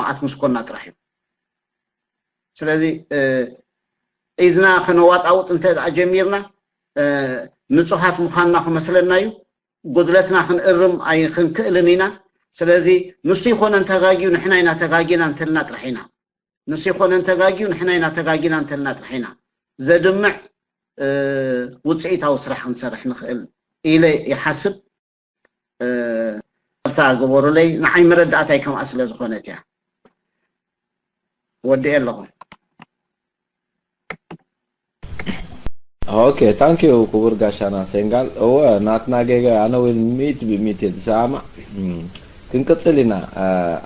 መዓት ምስ ኮና ጥራሕ እዩ። ስለዚ ኢድና ከነዋጣውጥ እንተ ደኣ ጀሚርና ንጹሃት ምዃንና ክመስለና እዩ። ጉድለትና ክንእርም ኣይክንክእልን ኢና። ስለዚ ንሱ ይኾነን ተጋጊዩ ንሕና ኢና ተጋጊና እንተልና ጥራሕ ኢና። ንሱ ይኾነን ተጋጊዩ ንሕና ኢና ተጋጊና እንተልና ጥራሕ ኢና ዘድምዕ ውፅኢታዊ ስራሕ ክንሰርሕ ንኽእል ኢለ ይሓስብ። ይቅርታ ግበሩለይ፣ ንዓይ መረዳእታይ ከምኣ ስለ ዝኾነት እያ። ወዲኤ ኣለኹ። ኦኬ፣ ታንክ ዩ ክቡር ጋሻና ሴንጋል። እወ ናትና ጌጋ፣ ኣነ እውን ሚእቲ ብሚእቲ እየ ዝሰማማዕ። ክንቅጽል ኢና።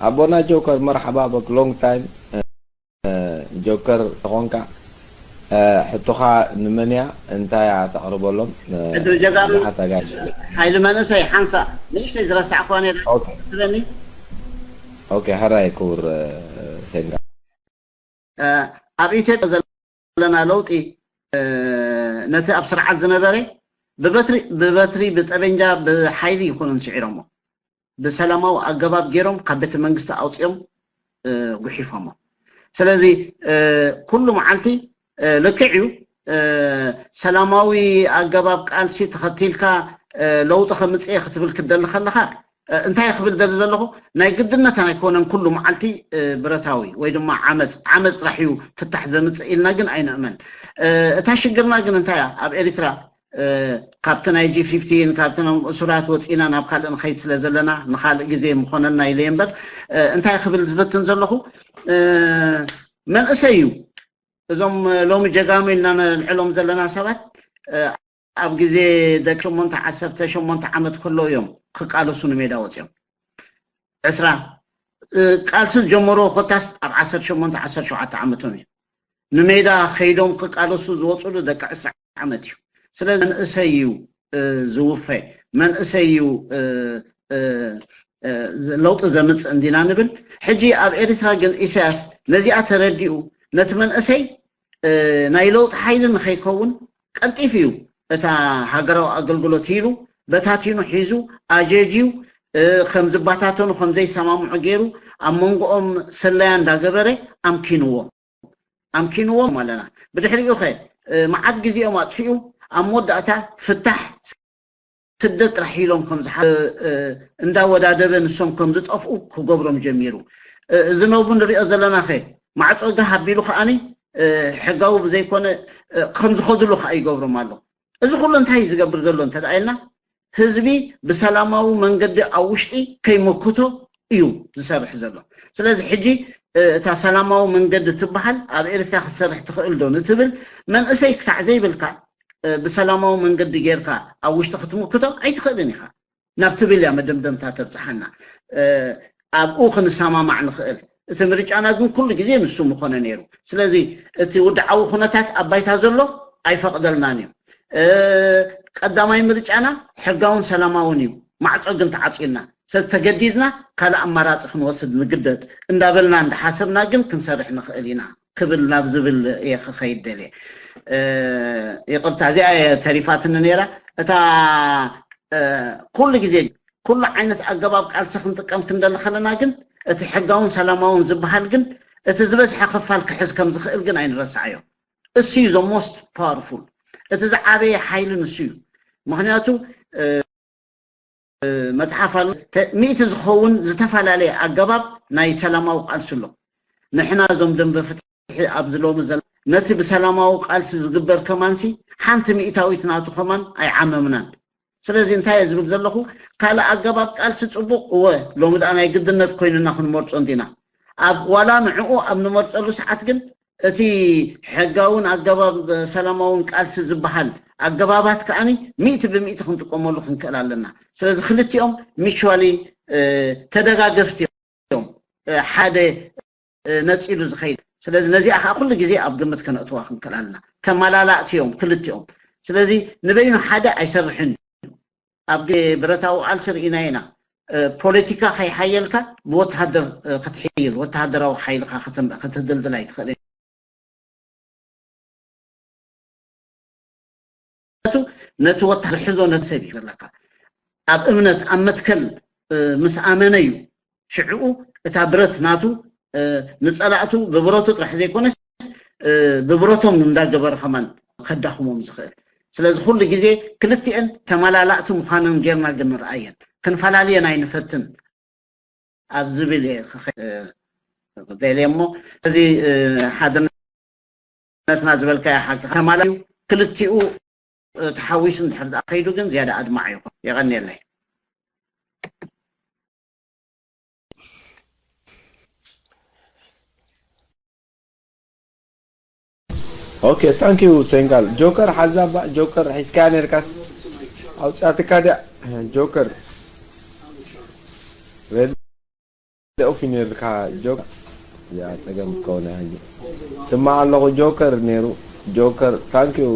ኣቦና ጆከር፣ መርሓባ በክ፣ ሎንግ ታይም። ጆከር ተኾንካ ሕቶኻ ንመን እያ? እንታይ እያ ተቕርበሎም? ሕድሪ ጀጋኑ ሓይሊ መንእሰይ ሓንሳ ንእሽተይ ዝረሳዕኳ ነይረ ትለኒ። ኦኬ፣ ሕራይ ክቡር ሴንጋ። ኣብ ኢትዮጵያ ዘለና ለውጢ ነቲ ኣብ ስርዓት ዝነበረ ብበትሪ ብበትሪ ብጠበንጃ ብሓይሊ ይኹኑን ስዒሮሞ ብሰላማዊ ኣገባብ ገይሮም ካብ ቤተ መንግስቲ ኣውፅኦም ጉሒፎሞ። ስለዚ ኩሉ መዓልቲ ልክዕ እዩ፣ ሰላማዊ ኣገባብ ቃልሲ ተኸቲልካ ለውጢ ከምፅእ ክትብል ክደሊ ከለካ እንታይ ክብል ደሊ ዘለኹ ናይ ግድነት ኣይኮነን ኩሉ መዓልቲ ብረታዊ ወይ ድማ ዓመፅ ዓመፅ ጥራሕ እዩ ፍታሕ ዘምፅእ ኢልና ግን ኣይንእመን። እታ ሽግርና ግን እንታይ እያ? ኣብ ኤሪትራ ካብቲ ናይ ጂ ፊፍቲን ካብቲ ናይ እሱራት ወፂና ናብ ካልእ ንኸይድ ስለ ዘለና ንኻልእ ግዜ ምኾነና ኢለ እየ እምበር እንታይ ክብል ዝፍትን ዘለኹ መንእሰይ እዩ። እዞም ሎሚ ጀጋኑ ኢልና ንልዕሎም ዘለና ሰባት ኣብ ግዜ ደቂ ሸሞንተ ዓሰርተ ሸሞንተ ዓመት ከለዉ እዮም ክቃለሱ ንሜዳ ወፂኦም። ዕስራ ቃልሲ ዝጀመርዎ ኮታስ ኣብ ዓሰርተ ሸሞንተ ዓሰርተ ሸውዓተ ዓመቶም እዩ። ንሜዳ ከይዶም ክቃለሱ ዝወፅሉ ደቂ ዕስራ ዓመት እዩ። ስለዚ መንእሰይ እዩ ዝውፈ፣ መንእሰይ እዩ ለውጢ ዘምፅእ እንዲና ንብል። ሕጂ ኣብ ኤርትራ ግን ኢሳያስ ነዚኣ ተረዲኡ ነቲ መንእሰይ ናይ ለውጢ ሓይሊ ንኸይከውን ቀልጢፉ እዩ እታ ሃገራዊ ኣገልግሎት ኢሉ በታቲኑ ሒዙ ኣጀጅዩ ከም ዝባታተኑ ከም ዘይሰማምዑ ገይሩ ኣብ መንጎኦም ስለያ እንዳገበረ ኣምኪንዎም ኣምኪንዎም ኣለና። ብድሕሪኡ ኸ መዓት ግዜኦም ኣጥፊኡ ኣብ መወዳእታ ፍታሕ ስደት ጥራሕ ኢሎም ከም ዝሓ እንዳወዳደበ ንሶም ከም ዝጠፍኡ ክገብሮም ጀሚሩ። እዚ ነቡ ንሪኦ ዘለና ኸ ማዕጾ ጋህ ኣቢሉ ከዓኒ ሕጋዊ ብዘይኮነ ከም ዝኸድሉ ከዓ ይገብሮም ኣሎ። እዚ ኩሉ እንታይ እዩ ዝገብር ዘሎ እንተ ኢልና ህዝቢ ብሰላማዊ መንገዲ ኣብ ውሽጢ ከይመክቶ እዩ ዝሰርሕ ዘሎ። ስለዚ ሕጂ እታ ሰላማዊ መንገዲ ትበሃል ኣብ ኤርትራ ክትሰርሕ ትኽእል ዶ ንትብል መንእሰይ ክሳዕ ዘይብልካ ብሰላማዊ መንገዲ ጌርካ ኣብ ውሽጢ ክትምክቶ ኣይትኽእልን ኢኻ ናብ ትብል እያ መደምደምታ ተብፅሓና። ኣብኡ ክንሰማማዕ ንኽእል። እቲ ምርጫና ግን ኩሉ ግዜ ንሱ ምኾነ ነይሩ። ስለዚ እቲ ውድዓዊ ኩነታት ኣብ ባይታ ዘሎ ኣይፈቕደልናን እዩ። ቀዳማይ ምርጫና ሕጋውን ሰላማውን እዩ። ማዕጾ ግን ተዓጺልና። ስለዚ ተገዲድና ካልእ ኣማራጺ ክንወስድ ንግደድ እንዳበልና እንዳሓሰብና ግን ክንሰርሕ ንኽእል ኢና ክብል ናብ ዝብል እየ ክኸይድ ደልየ። ይቕርታ እዚኣ እየ ተሪፋትኒ ነይራ። እታ ኩሉ ግዜ ኩሉ ዓይነት ኣገባብ ቃልሲ ክንጥቀም ክንደሊ ከለና ግን እቲ ሕጋውን ሰላማውን ዝበሃል ግን እቲ ዝበዝሐ ክፋል ክሕዝ ከም ዝኽእል ግን ኣይንረስዓዮ። እሱ እዩ the most powerful። እቲ ዝዓበየ ሓይሊ ንሱ እዩ። ምክንያቱ መፅሓፍ ኣሎ ሚእቲ ዝኸውን ዝተፈላለየ ኣገባብ ናይ ሰላማዊ ቃልሲ ኣሎ። ንሕና እዞም ደንበ ፍትሒ ኣብዚ ሎሚ ዘለ ነቲ ብሰላማዊ ቃልሲ ዝግበር ከማንሲ ሓንቲ ሚእታዊት ናቱ ከማን ኣይዓመምናን። ስለዚ እንታይ እየ ዝብል ዘለኹ ካልእ ኣገባብ ቃልሲ ፅቡቕ እወ ሎሚ ደኣ ናይ ግድነት ኮይንና ክንመርፆ እንዲና ኣብ ዋላ ንዕኡ ኣብ ንመርፀሉ ሰዓት ግን እቲ ሕጋውን ኣገባብ ሰላማውን ቃልሲ ዝበሃል ኣገባባት ከዓኒ ሚእቲ ብሚእቲ ክንጥቀመሉ ክንክእል ኣለና። ስለዚ ክልቲኦም ሚቹዋሊ ተደጋገፍቲ እዮም። ሓደ ነፂሉ ዝኸይድ። ስለዚ ነዚኣ ከዓ ኩሉ ግዜ ኣብ ግምት ከነእትዋ ክንክእል ኣለና። ተመላላእቲ እዮም ክልቲኦም። ስለዚ ንበይኑ ሓደ ኣይሰርሕን እዩ። ኣብ ግዜ ብረታዊ ቃልሲ ርኢና ኢና። ፖለቲካ ከይሓየልካ ብወተሃደር ክትሕይል ወተሃደራዊ ሓይልካ ክትድልድል ኣይትኽእልን። ነቲ ወተሃደር ዝሕዞ ነቲ ሰብ እዩ ዘለካ ኣብ እምነት ኣብ መትከል ምስ ኣመነ እዩ ሽዕኡ እታ ብረት ናቱ ንጸላእቱ ብብረቱ ጥራሕ ዘይኮነስ ብብረቶም እንዳገበረ ከማን ከዳኽሞም ዝኽእል። ስለዚ ኩሉ ግዜ ክልቲኤን ተመላላእቲ ምዃነን ጌርና ግን ንርኣየን፣ ክንፈላልየን ኣይንፈትን ኣብ ዝብል እየ ክኸ- ደልየ እሞ እዚ ሓድነትና ዝበልካዮ ሓቂ ተማላዩ ክልቲኡ ተሓዊሱ እንድሕር ደኣ ከይዱ ግን ዝያዳ ኣድማዕ ይኹን። የቐንየለይ። ኦኬ ታንክ ዩ ሴንጋል። ጆከር ሓዛባ ጆከር ሒዝካያ ነርካስ ኣውጻትካ ድያ? ጆከር ሬድ ኦፍ ነርካ ጆከር። ያ ጸገም ከሆነ ያጂ ስማ ኣለኹ። ጆከር ነሩ ጆከር ታንክ ዩ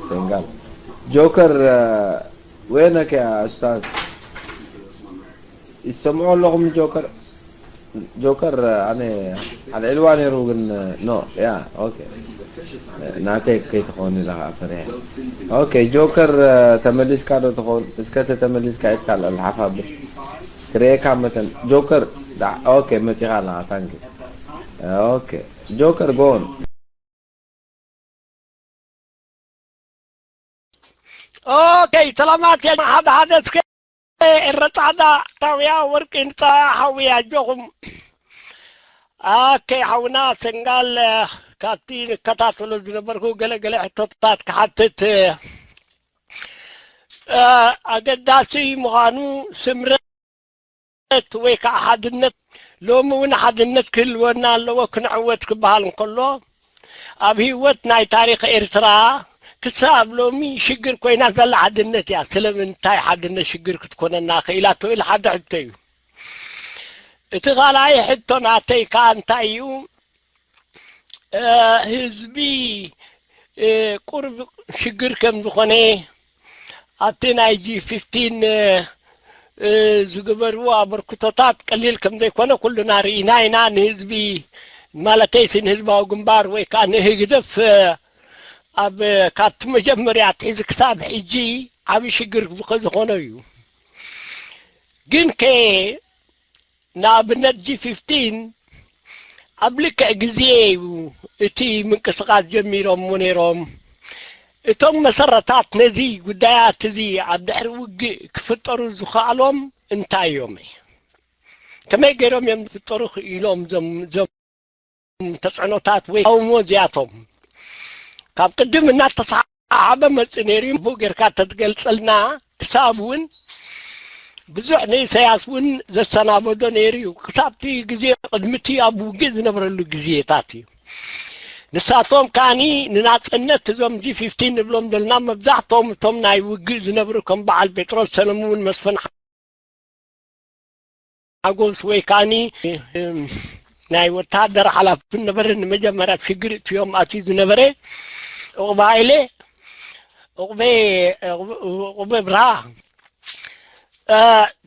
ሴንጋል። ጆከር ወይነከ ኣስታዝ ይሰምዑ ኣለኹም ጆከር? ጆከር ኣነ ኣልዕልዋ ነይሩ ግን ኖ ያ ኦኬ ናተይ ከይትኸውን ኢለ ከዓ ፈሪሐ። ኦኬ ጆከር ተመሊስካ ዶ ትኸውን? እስከ ተተመሊስካ ኢትካ ልዕል ሓፍ ኣብል ክርእየካ መተን ጆከር ዳ ኦኬ መጺኻ ኣለኻ ታንክ ኦኬ ጆከር ጎን ኦኬ ሰላማት ያ ሓደ ሓደ እስከ ኤረ ጻዕዳ ታውያ ወርቂ ንጻ ሓዊ ኣጆኹም ኦኬ ሓውና ሰንጋል ካብቲ ንከታተሎ ዝነበርኩ ገለ ገለ ሕቶታት ክሓትት ኣገዳሲ ምዃኑ ስምረት ወይ ከዓ ሓድነት ሎሚ እውን ሓድነት ክህልወና ኣለዎ ክንዕወት ክበሃል እንከሎ ኣብ ህይወት ናይ ታሪክ ኤርትራ ክሳብ ሎሚ ሽግር ኮይና ዘላ ሓድነት እያ። ስለምንታይ ሓድነት ሽግር ክትኮነና ክኢላ ትብል ሓደ ሕቶ እዩ። እቲ ካልኣይ ሕቶ ናተይ ከዓ እንታይ እዩ? ህዝቢ ቁሩብ ሽግር ከም ዝኾነ ኣብቲ ናይ ጂ ፊፍቲን ዝግበርዎ ኣበርክቶታት ቀሊል ከም ዘይኮነ ኩልና ርኢና ኢና። ንህዝቢ ማለተይሲ ንህዝባዊ ግንባር ወይ ከዓ ንህግደፍ ኣብ ካብቲ መጀመርያ ኣትሒዙ ክሳብ ሕጂ ዓብዪ ሽግር ዝኾነ እዩ። ግን ከ ንኣብነት ጂ ፊፍቲን ኣብ ልክዕ ግዜ እዩ እቲ ምንቅስቃስ ጀሚሮሞ ነይሮም። እቶም መሰረታት ነዚ ጉዳያት እዚ ኣብ ድሕሪ ውግእ ክፍጠሩ ዝኸኣሎም እንታይ እዮም? ከመይ ገይሮም እዮም ዝፍጠሩ ክኢሎም ዞም ዞም ተፅዕኖታት ወይ ተቃውሞ እዚኣቶም ካብ ቅድም እናተሰሓሓበ መፅእ ነይሩ እዩ። ብኡ ጌርካ ተትገልፀልና ክሳብ እውን ብዙሕ ንኢሳያስ እውን ዘሰናበዶ ነይሩ እዩ። ክሳብቲ ግዜ ቅድሚቲ ኣብ ውግእ ዝነበረሉ ግዜታት እዩ። ንሳቶም ከዓኒ ንናፅነት እዞም ጂ ፊፍቲን ንብሎም ዘለና መብዛሕትኦም እቶም ናይ ውግእ ዝነብሩ ከም በዓል ጴጥሮስ ሰለሙን መስፍን ሓጎስ ወይ ከዓኒ ናይ ወታደር ሓላፊ ነበረ። ንመጀመርያ ሽግር እትዮም ኣትዩ ዝነበረ ዑቕባይለ ዑቕበ ዑቕበ ብርሃ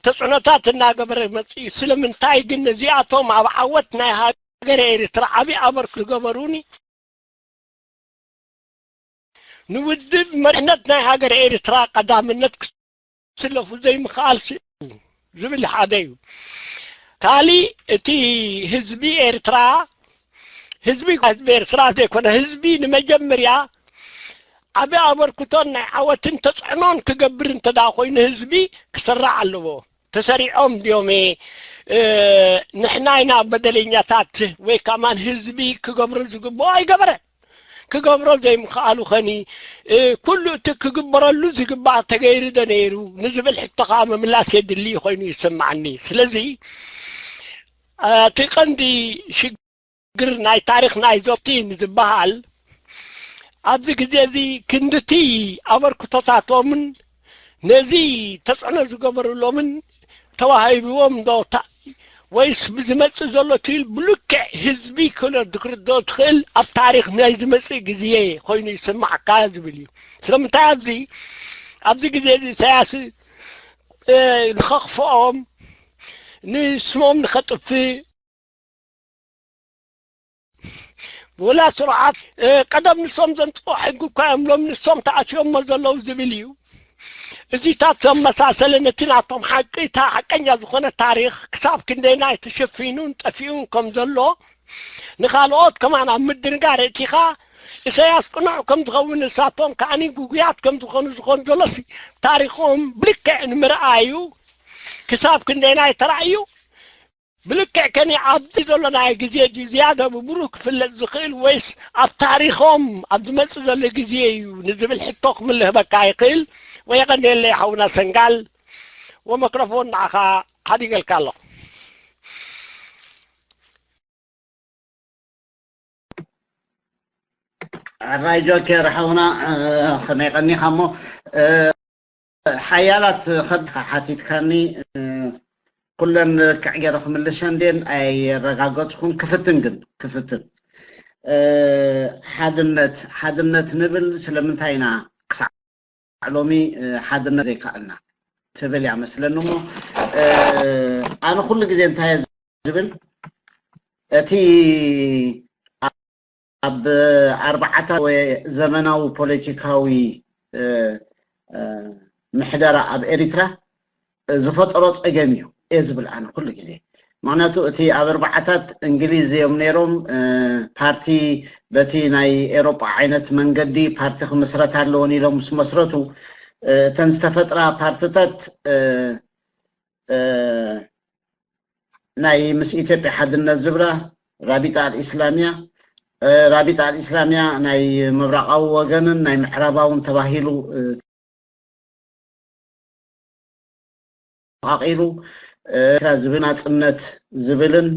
ተፅዕኖታት እናገበረ መፅኡ። ስለምንታይ ግን ነዚኣቶም ኣብ ዓወት ናይ ሃገር ኤርትራ ዓብዪ ኣበርክቶ ዝገበሩኒ ንውድብ መሪሕነት ናይ ሃገር ኤርትራ ቀዳምነት ክስለፉ ዘይምኽኣል ስእሉ ዝብል ሓደ እዩ። ካሊእ እቲ ህዝቢ ኤርትራ ህዝቢ ህዝቢ ኤርትራ ዘይኮነ ህዝቢ ንመጀመርያ ዓቢ ኣበርክቶን ናይ ዓወትን ተፅዕኖን ክገብር እንተ ደኣ ኮይኑ ህዝቢ ክስራዕ ኣለዎ። ተሰሪዖም ድዮም ንሕና ኢና በደለኛታት ወይ ከማን ህዝቢ ክገብሮ ዝግብኦ ኣይገበረን። ክገብሮ ዘይምኽኣሉ ኸኒ ኩሉ እቲ ክግበረሉ ዝግባእ ተገይሩ ዶ ነይሩ ንዝብል ሕቶ ከዓ ምምላስ የድሊ ኮይኑ ይስምዓኒ። ስለዚ እቲ ቀንዲ ሽግር ናይ ታሪኽ ናይ ዞብቲ ንዝበሃል ኣብዚ ግዜ እዚ ክንድቲ ኣበርክቶታቶምን ነዚ ተፅዕኖ ዝገበርሎምን ተዋሂብዎም ዶ ወይስ ብዝመፅእ ዘሎ ትብል ብልክዕ ህዝቢ ክነድክርዶ ትኽእል ኣብ ታሪክ ናይ ዝመፅእ ግዜ ኮይኑ ይስማዕካ ዝብል እዩ። ስለምንታይ ኣብዚ ኣብዚ ግዜ እዚ ኢሳያስ ንኸኽፍኦም ንስሞም ንኸጥፍእ ወላ ስርዓት ቀደም ንሶም ዘምፅኦ ሕጊ እኳ እዮም ሎም ንሶም ተኣትዮሞ ዘለዉ ዝብል እዩ። እዚታት ዘመሳሰለ ነቲ ናቶም ሓቂ፣ እታ ሓቀኛ ዝኾነ ታሪኽ ክሳብ ክንደይናይ ተሸፊኑን ጠፊኡን ከም ዘሎ ንኻልኦት ከማን ኣብ ምድንጋር እቲኻ፣ ኢሳያስ ቅኑዕ ከም ዝኸውን ንሳቶም ከኣኒ ግጉያት ከም ዝኾኑ ዝኾኑ ዘሎሲ ታሪኾም ብልክዕ ንምርኣዩ ክሳብ ክንደይናይ ተራእዩ ብልክዕ ከኒ ኣብዚ ዘሎ ናይ ግዜ ድዩ ዝያዳ ብብሩህ ክፍለጥ ዝኽእል ወይስ ኣብ ታሪኾም ኣብ ዝመጽእ ዘሎ ግዜ እዩ ንዝብል ሕቶ ክምልህበካ ይኽእል። ወየቐንየለይ ሓውና ሰንጋል፣ ወመክሮፎን ንዓኻ ሓዲገልካ ኣለኹ። ኣራይ ጆኬር ሓውና፣ ከመይ ቀኒኻ እሞ ሓያላት ከብካ ሓቲትካኒ፣ ኩለን ልክዕ ገይረ ክምልሰን ድየን ኣየረጋገፅኩን። ክፍትን ግን ክፍትን ሓድነት ሓድነት ንብል ስለምንታይ ኢና ክሳዕ ሎሚ ሓድነት ዘይከኣልና ትብል እያ መስለኒ። እሞ ኣነ ኩሉ ግዜ እንታይ እየ ዝብል፣ እቲ ኣብ ኣርባዓታት ወይ ዘመናዊ ፖለቲካዊ ምሕደራ ኣብ ኤሪትራ ዝፈጠሮ ፀገም እዩ እየ ዝብል ኣነ ኩሉ ግዜ። ምክንያቱ እቲ ኣብ ኣርባዓታት እንግሊዝ እዮም ነይሮም፣ ፓርቲ በቲ ናይ ኤሮጳ ዓይነት መንገዲ ፓርቲ ክምስረት ኣለዎን ኢሎም ምስ መስረቱ፣ እተን ዝተፈጥራ ፓርትታት ናይ ምስ ኢትዮጵያ ሓድነት ዝብላ ራቢጣ ኣልኢስላምያ፣ ራቢጣ ኣልኢስላምያ ናይ ምብራቓዊ ወገንን ናይ ምዕራባውን ተባሂሉ ተቃቂሉ፣ ኤርትራ ዝብል ናጽነት ዝብልን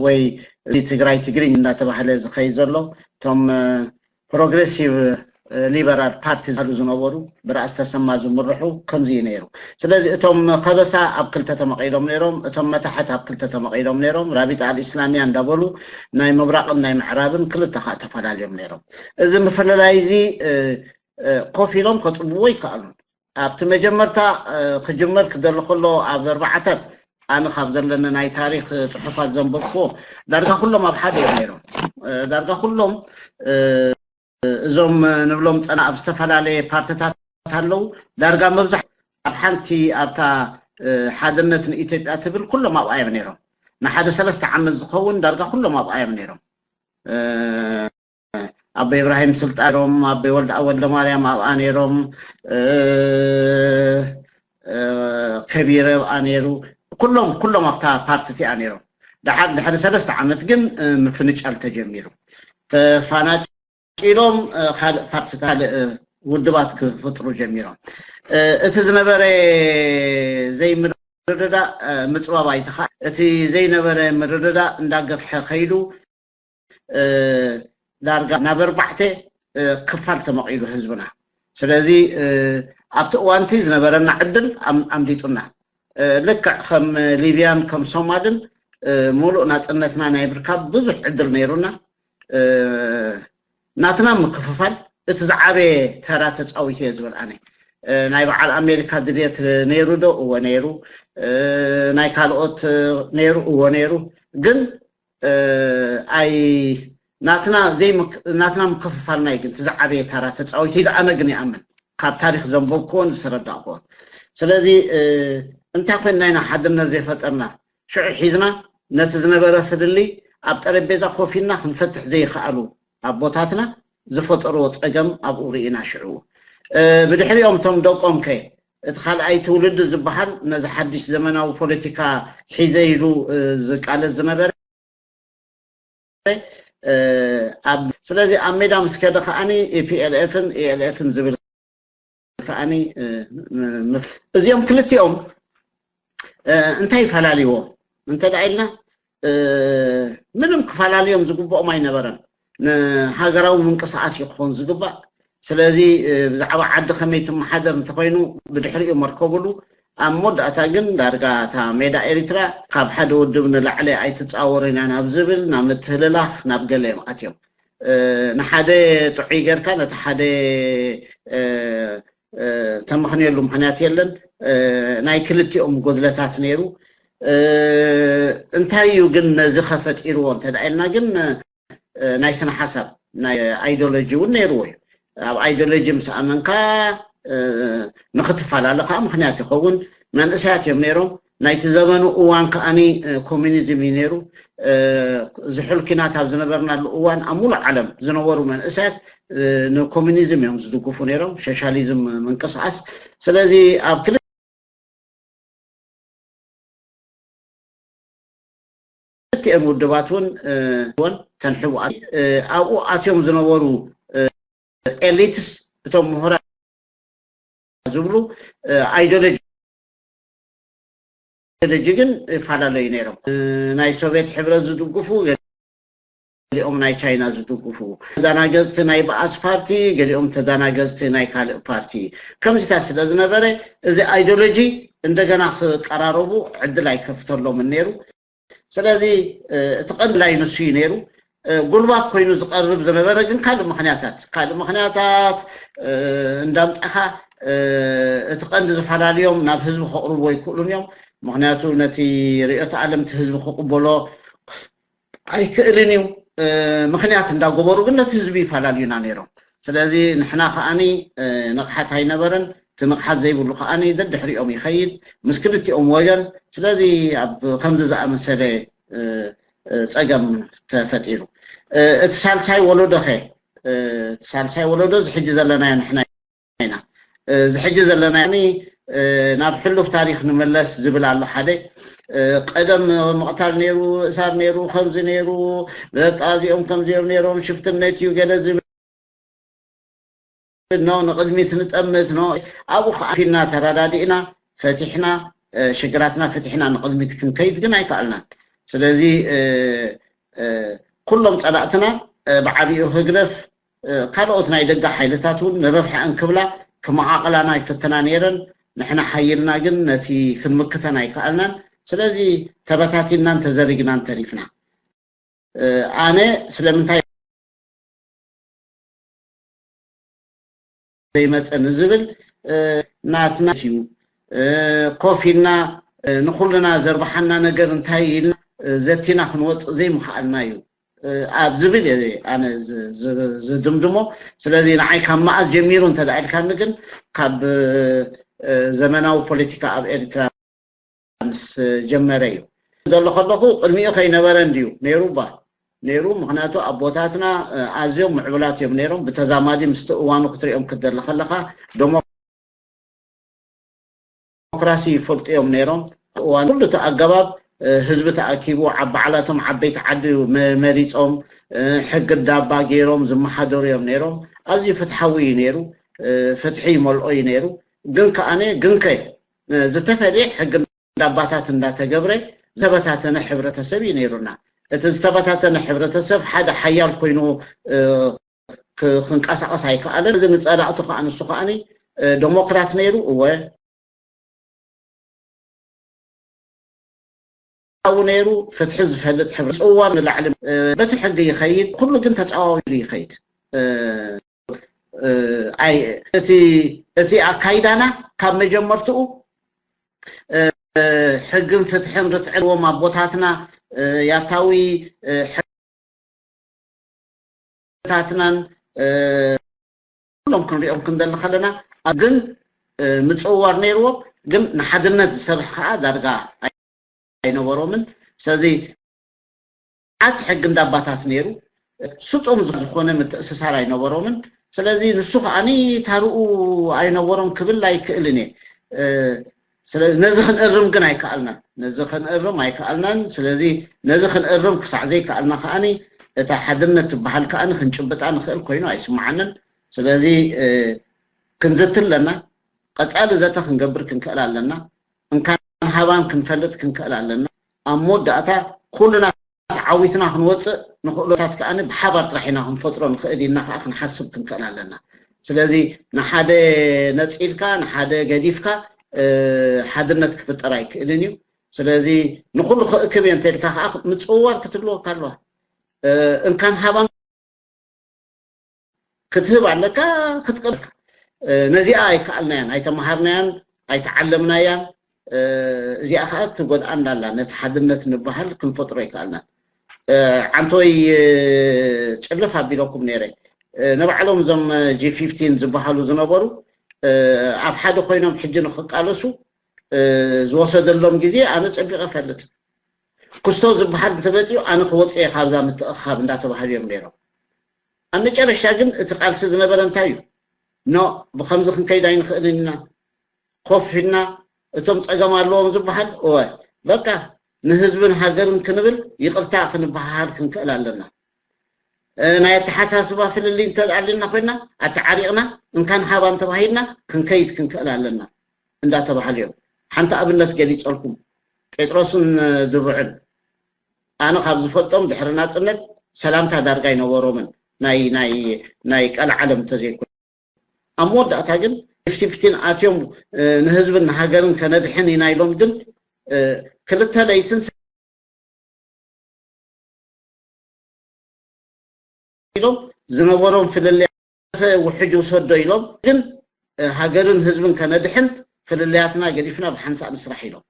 ወይ እዚ ትግራይ ትግርኝ እንዳተባህለ ዝኸይድ ዘሎ እቶም ፕሮግሬሲቭ ሊበራል ፓርቲ ዝባሃሉ ዝነበሩ ብራእሲ ተሰማ ዝምርሑ ከምዚ እዩ ነይሩ። ስለዚ እቶም ከበሳ ኣብ ክልተ ተመቒሎም ነይሮም፣ እቶም መታሕት ኣብ ክልተ ተመቒሎም ነይሮም። ራቢጣ ኣልኢስላሚያ እንዳበሉ ናይ ምብራቕን ናይ ምዕራብን ክልተ ከዓ ተፈላልዮም ነይሮም። እዚ ምፍልላይ እዚ ኮፍ ኢሎም ከፅብዎ ይከኣሉ። ኣብቲ መጀመርታ ክጅመር ክደሊ ከሎ ኣብ ኣርባዓታት ኣነ ካብ ዘለኒ ናይ ታሪክ ፅሑፋት ዘንበብክዎ ዳርጋ ኩሎም ኣብ ሓደ እዮም ነይሮም። ዳርጋ ኩሎም እዞም ንብሎም ፀና ኣብ ዝተፈላለየ ፓርትታት ኣለዉ። ዳርጋ መብዛሕ ኣብ ሓንቲ ኣብታ ሓድነት ንኢትዮጵያ ትብል ኩሎም ኣብኣ እዮም ነይሮም። ንሓደ ሰለስተ ዓመት ዝኸውን ዳርጋ ኩሎም ኣብኣ እዮም ነይሮም። ኣቦ ኢብራሂም ስልጣን ነይሮም፣ ኣቦ ወልደ ወልደ ማርያም ኣብኣ ነይሮም፣ ከቢረ ኣብኣ ነይሩ። ኩሎም ኩሎም ኣብታ ፓርቲ እቲኣ ነይሮም። ድሓር ድሕሪ ሰለስተ ዓመት ግን ምፍንጫል ተጀሚሩ። ተፋናጭሎም ካልእ ፓርትታት ካልእ ውድባት ክፍጥሩ ጀሚሮም። እቲ ዝነበረ ዘይምርድዳእ ምፅባብ ኣይተኸኣለን። እቲ ዘይነበረ ምርድዳእ እንዳገፍሐ ከይዱ ዳርጋ ናብ ኣርባዕተ ክፋል ተመቒሉ ህዝብና። ስለዚ ኣብቲ እዋንቲ ዝነበረና ዕድል ኣምሊጡና። ልክዕ ከም ሊብያን ከም ሶማልን ሙሉእ ናፅነትና ናይ ምርካብ ብዙሕ ዕድል ነይሩና። ናትና ምክፍፋል እቲ ዝዓበየ ተራ ተፃዊቱ እየ ዝብል ኣነ። ናይ በዓል ኣሜሪካ ድልየት ነይሩ ዶ? እወ ነይሩ። ናይ ካልኦት ነይሩ? እወ ነይሩ። ግን ኣይ ናትና ዘይምክ ናትና ምክፍፋልና እዩ ግን እቲ ዝዓበየ ታራ ተፃዊቱ ኢሉ ኣነ ግን ይኣምን፣ ካብ ታሪክ ዘንበብክዎን ዝተረዳእክዎን። ስለዚ እንታይ ኮይንና ኢና ሓድነት ዘይፈጠርና? ሽዑ ሒዝና ነቲ ዝነበረ ፍልልይ ኣብ ጠረጴዛ ኮፍ ኢልና ክንፈትሕ ዘይከኣሉ ኣቦታትና ዝፈጠርዎ ፀገም ኣብኡ ርኢና። ሽዑ ብድሕሪኦም እቶም ደቆም ከ እቲ ካልኣይ ትውልዲ ዝበሃል ነዚ ሓድሽ ዘመናዊ ፖለቲካ ሒዘ ኢሉ ዝቃለስ ዝነበረ ኣብ ስለዚ ኣብ ሜዳ ምስ ከደ ከዓኒ ፒኤልኤፍን ኢኤልኤፍን ዝብል ከዓኒ እዚኦም ክልቲኦም እንታይ ይፈላልይዎም እንተ ደኣ ኢልና ምንም ክፈላልዮም ዝግብኦም ኣይነበረን። ንሃገራዊ ምንቅስቃስ እዩ ክኾን ዝግባእ። ስለዚ ብዛዕባ ዓዲ ከመይ ትመሓደር እንተኾይኑ ብድሕሪኡ መርከብሉ። ኣብ መወዳእታ ግን ዳርጋ እታ ሜዳ ኤሪትራ ካብ ሓደ ውድብ ንላዕሊ ኣይትፃወርን እያ ናብ ዝብል ናብ ምትህልላኽ ናብ ገለ እዮም ኣትዮም። ንሓደ ጥዑይ ጌርካ ነቲ ሓደ ተመኽንየሉ ምኽንያት የለን። ናይ ክልቲኦም ጎድለታት ነይሩ። እንታይ እዩ ግን ነዚ ከፈጢርዎ እንተ ኢልና ግን ናይ ስነ ሓሳብ ናይ ኣይዶሎጂ እውን ነይርዎ እዩ። ኣብ ኣይዶሎጂ ምስ ኣመንካ ንክትፈላለ ከዓ ምክንያት ይኸውን። መንእሰያት እዮም ነይሮም። ናይቲ ዘመኑ እዋን ከዓኒ ኮሚኒዝም እዩ ነይሩ። ዝሑል ኪናት ኣብ ዝነበርናሉ እዋን ኣብ ሙሉእ ዓለም ዝነበሩ መንእሰያት ንኮሚኒዝም እዮም ዝድግፉ ነይሮም፣ ሶሻሊዝም ምንቅስቃስ። ስለዚ ኣብ ክልቲኦም ውድባት እውን ተንሕቡ ኣብኡ ኣትዮም ዝነበሩ ኤሊትስ፣ እቶም ምሁራት ዝብሉ ኣይዲዮሎጂ ግን ይፈላለዩ ነይሮም። ናይ ሶቪየት ሕብረት ዝድግፉ ገሊኦም ናይ ቻይና ዝድግፉ፣ ተዳናገፅቲ ናይ በኣስ ፓርቲ፣ ገሊኦም ተዳናገፅቲ ናይ ካልእ ፓርቲ፣ ከምዚታት ስለ ዝነበረ እዚ ኣይዲዮሎጂ እንደገና ክቀራረቡ ዕድል ኣይከፍተሎምን ነይሩ። ስለዚ እቲ ቀንዲ ላይ ንሱ እዩ ነይሩ። ጉልባብ ኮይኑ ዝቀርብ ዝነበረ ግን ካልእ ምክንያታት ካልእ ምክንያታት እንዳምፃኻ እቲ ቀንዲ ዝፈላልዮም ናብ ህዝቢ ከቕርብዎ ይክእሉን እዮም። ምክንያቱ ነቲ ርእዮተ ዓለም እቲ ህዝቢ ክቕበሎ ኣይክእልን እዩ። ምክንያት እንዳገበሩ ግን ነቲ ህዝቢ ይፈላልዩና ነይሮም። ስለዚ ንሕና ከዓኒ ንቕሓት ኣይነበረን። እቲ ንቕሓት ዘይብሉ ከዓኒ ደድሕሪኦም ይኸይድ ምስ ክልቲኦም ወገን። ስለዚ ኣብ ከምዚ ዝኣመሰለ ፀገም ተፈጢሩ። እቲ ሳልሳይ ወለዶ ኸ እቲ ሳልሳይ ወለዶ እዚ ሕጂ ዘለናዮ ንሕና ኢና። እዚ ሕጂ ዘለና ናብ ሕሉፍ ታሪክ ንምለስ ዝብል ኣሎ ሓደ። ቀደም ምቕታል ነይሩ፣ እሳር ነይሩ፣ ከምዚ ነይሩ፣ በቃ እዚኦም ከምዚኦም ነይሮም፣ ሽፍትነት እዩ ገለ ዝብል ኖ፣ ንቕድሚት ንጠምት ኖ። ኣብኡ ከዓ ፊና ተረዳዲእና ፈቲሕና ሽግራትና ፈቲሕና ንቕድሚት ክንከይድ ግን ኣይከኣልናን። ስለዚ ኩሎም ፀላእትና ብዓብኡ ህግደፍ ካልኦት ናይ ደገ ሓይልታት እውን ንረብሓ እንክብላ ክመዓቕላና ይፍትና ነይረን። ንሕና ሓይልና ግን ነቲ ክንምክተን ኣይከኣልናን። ስለዚ ተበታቲንናን ተዘሪግናን ተሪፍና። ኣነ ስለምንታይ ዘይመፀ ንዝብል ናትና እዩ። ኮፍ ኢልና ንኩልና ዘርብሓና ነገር እንታይ ኢልና ዘቲና ክንወፅእ ዘይምኽኣልና እዩ ኣብ ዝብል እየ ኣነ ዝድምድሞ። ስለዚ ንዓይ ካብ መኣዝ ጀሚሩ እንተደኣ ኢልካኒ ግን ካብ ዘመናዊ ፖለቲካ ኣብ ኤርትራ ምስ ጀመረ እዩ። ዘሎ ከለኹ ቅድሚኡ ከይነበረ እንድዩ ነይሩ እባ ነይሩ። ምክንያቱ ኣቦታትና ኣዝዮም ምዕቡላት እዮም ነይሮም። ብተዛማዲ ምስቲ እዋኑ ክትሪኦም ክትደሊ ከለካ ዶሞክራሲ ይፈልጡ እዮም ነይሮም። እዋን ኩሉ እቲ ኣገባብ ህዝቢ ተኣኪቡ ኣብ በዓላቶም ዓበይቲ ዓዲ መሪፆም ሕጊ ዳባ ገይሮም ዝመሓደሩ እዮም ነይሮም። ኣዝዩ ፍትሓዊ እዩ ነይሩ። ፍትሒ ይመልኦ እዩ ነይሩ። ግን ከኣነ ግንከ ዝተፈለየ ሕጊ እንዳባታት እንዳተገብረ ዝተበታተነ ሕብረተሰብ እዩ ነይሩና። እቲ ዝተበታተነ ሕብረተሰብ ሓደ ሓያል ኮይኑ ክንቀሳቀስ ኣይከኣለን። እዚ ንፀላእቱ ከዓ ንሱ ከዓ ደሞክራት ነይሩ እወ ው ነይሩ። ፍትሒ ዝፈልጥ ሕብረ ፅዋር ንላዕሊ በቲ ሕጊ ይኸይድ። ኩሉ ግን ተፃዋዊሉ ይኸይድ። ኣይ እቲ እቲ ኣካይዳና ካብ መጀመርትኡ ሕግን ፍትሕን ርትዕዎም ኣቦታትና ያታዊ ሕታትናን ኩሎም ክንሪኦም ክንደሊ ከለና ግን ምፅዋር ነይርዎ። ግን ንሓድነት ዝሰርሕ ከዓ ዳርጋ ኣይነበሮምን። ስለዚ ዓት ሕጊ እንዳባታት ነይሩ። ስጡም ዝኾነ ምትእስሳር ኣይነበሮምን። ስለዚ ንሱ ከዓኒ ታርኡ ኣይነበሮም ክብል ኣይክእልን እየ። ስለዚ ነዚ ክንእርም ግን ኣይከኣልናን። ነዚ ክንእርም ኣይከኣልናን። ስለዚ ነዚ ክንእርም ክሳዕ ዘይከኣልና ከዓኒ እታ ሓድነት ትበሃል ከዓኒ ክንጭብጣ ንኽእል ኮይኑ ኣይስምዓንን። ስለዚ ክንዘቲ ኣለና። ቀፃሊ ዘተ ክንገብር ክንክእል ኣለና። እንካን ሃባን ክንፈልጥ ክንክእል ኣለና። ኣብ መወዳእታ ኩልና ተዓዊትና ክንወፅእ ንኽእሎታት ከዓ ብሓባር ጥራሕ ኢና ክንፈጥሮ ንኽእል ኢልና ከዓ ክንሓስብ ክንክእል ኣለና። ስለዚ ንሓደ ነፂልካ ንሓደ ገዲፍካ ሓድነት ክፍጠር ኣይክእልን እዩ። ስለዚ ንኩሉ ክእክብ እየ እንተልካ ከዓ ምፅውዋር ክትብልወካ ኣለዋ። እንካን ሃባን ክትህብ ኣለካ ክትቀበል ነዚኣ ኣይከኣልናያን ኣይተመሃርናያን ኣይተዓለምናያን። እዚኣ ከዓ ትጎድኣና ኣላ። ነቲ ሓድነት ንበሃል ክንፈጥሮ ኣይከኣልናን። ዓንተወይ ጭልፍ ኣቢለኩም ነይረ። ንባዕሎም እዞም ጂ ፊፍቲን ዝበሃሉ ዝነበሩ ኣብ ሓደ ኮይኖም ሕጂ ንክቃለሱ ዝወሰደሎም ግዜ ኣነ ጸቢቐ እፈልጥ። ክስቶ ዝበሃል እንተመጺኡ ኣነ ክወጽእ እየ ካብዛ ምትእኽኻብ እንዳተባህሉ እዮም ነይሮም። ኣብ መጨረሽታ ግን እቲ ቃልሲ ዝነበረ እንታይ እዩ? ኖ፣ ብኸምዚ ክንከይድ ኣይንኽእልን ኢና። ኮፍ ኢልና እቶም ጸገም ኣለዎም ዝበሃል እወ በቃ ንህዝብን ሃገርን ክንብል ይቕርታ ክንበሃሃል ክንክእል ኣለና። ናይ ኣተሓሳስባ ፍልልይ እንተኣልና ኮይና ኣተዓሪቕና እንካን ሃባን ተባሂልና ክንከይድ ክንክእል ኣለና እንዳተባሃሉ እዮም። ሓንቲ ኣብነት ገሊፀልኩም፣ ጴጥሮስን ድሩዕን ኣነ ካብ ዝፈልጦም ድሕሪ ናፅነት ሰላምታ ዳርጋ ኣይነበሮምን። ናይ ናይ ናይ ቀልዓለም እንተዘይኮ ኣብ መወዳእታ ግን ፊፍቲን ኣትዮም ንህዝብን ንሃገርን ከነድሕን ኢና ኢሎም ግን ክልተ ለይትን ኢሎም ዝነበሮም ፍልልያት ውሕጅ ውሰዶ ኢሎም ግን ሃገርን ህዝብን ከነድሕን ፍልልያትና ገዲፍና ብሓንሳእ ንስራሕ ኢሎም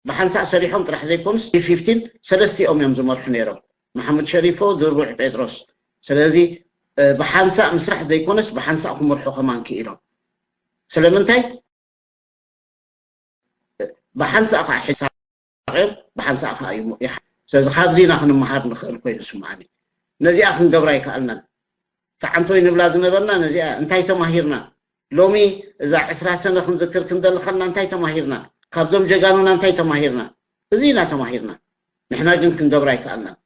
ብሓንሳእ ሰሪሖም ጥራሕ ዘይኮኑስ ፊፍቲን ሰለስቲኦም እዮም ዝመርሑ ነይሮም፣ መሓመድ ሸሪፎ፣ ድሩዕ ጴጥሮስ። ስለዚ ብሓንሳእ ምስራሕ ዘይኮነስ ብሓንሳእ ክመርሑ ከማን ክኢሎም። ስለምንታይ ብሓንሳእ ከዓ ሒሳብ ብሓንሳእ ከዓ እዩ። ስለዚ ካብዚ ኢና ክንመሃር ንኽእል ኮይኑ ስምዓኒ። ነዚኣ ክንገብራ ኣይከኣልናን። ተዓንቶይ ንብላ ዝነበርና ነዚኣ እንታይ ተማሂርና? ሎሚ እዛ ዕስራ ሰነ ክንዝክር ክንደሊ ከለና እንታይ ተማሂርና? ካብዞም ጀጋኑና እንታይ ተማሂርና? እዚ ኢና ተማሂርና። ንሕና ግን ክንገብራ ኣይከኣልናን።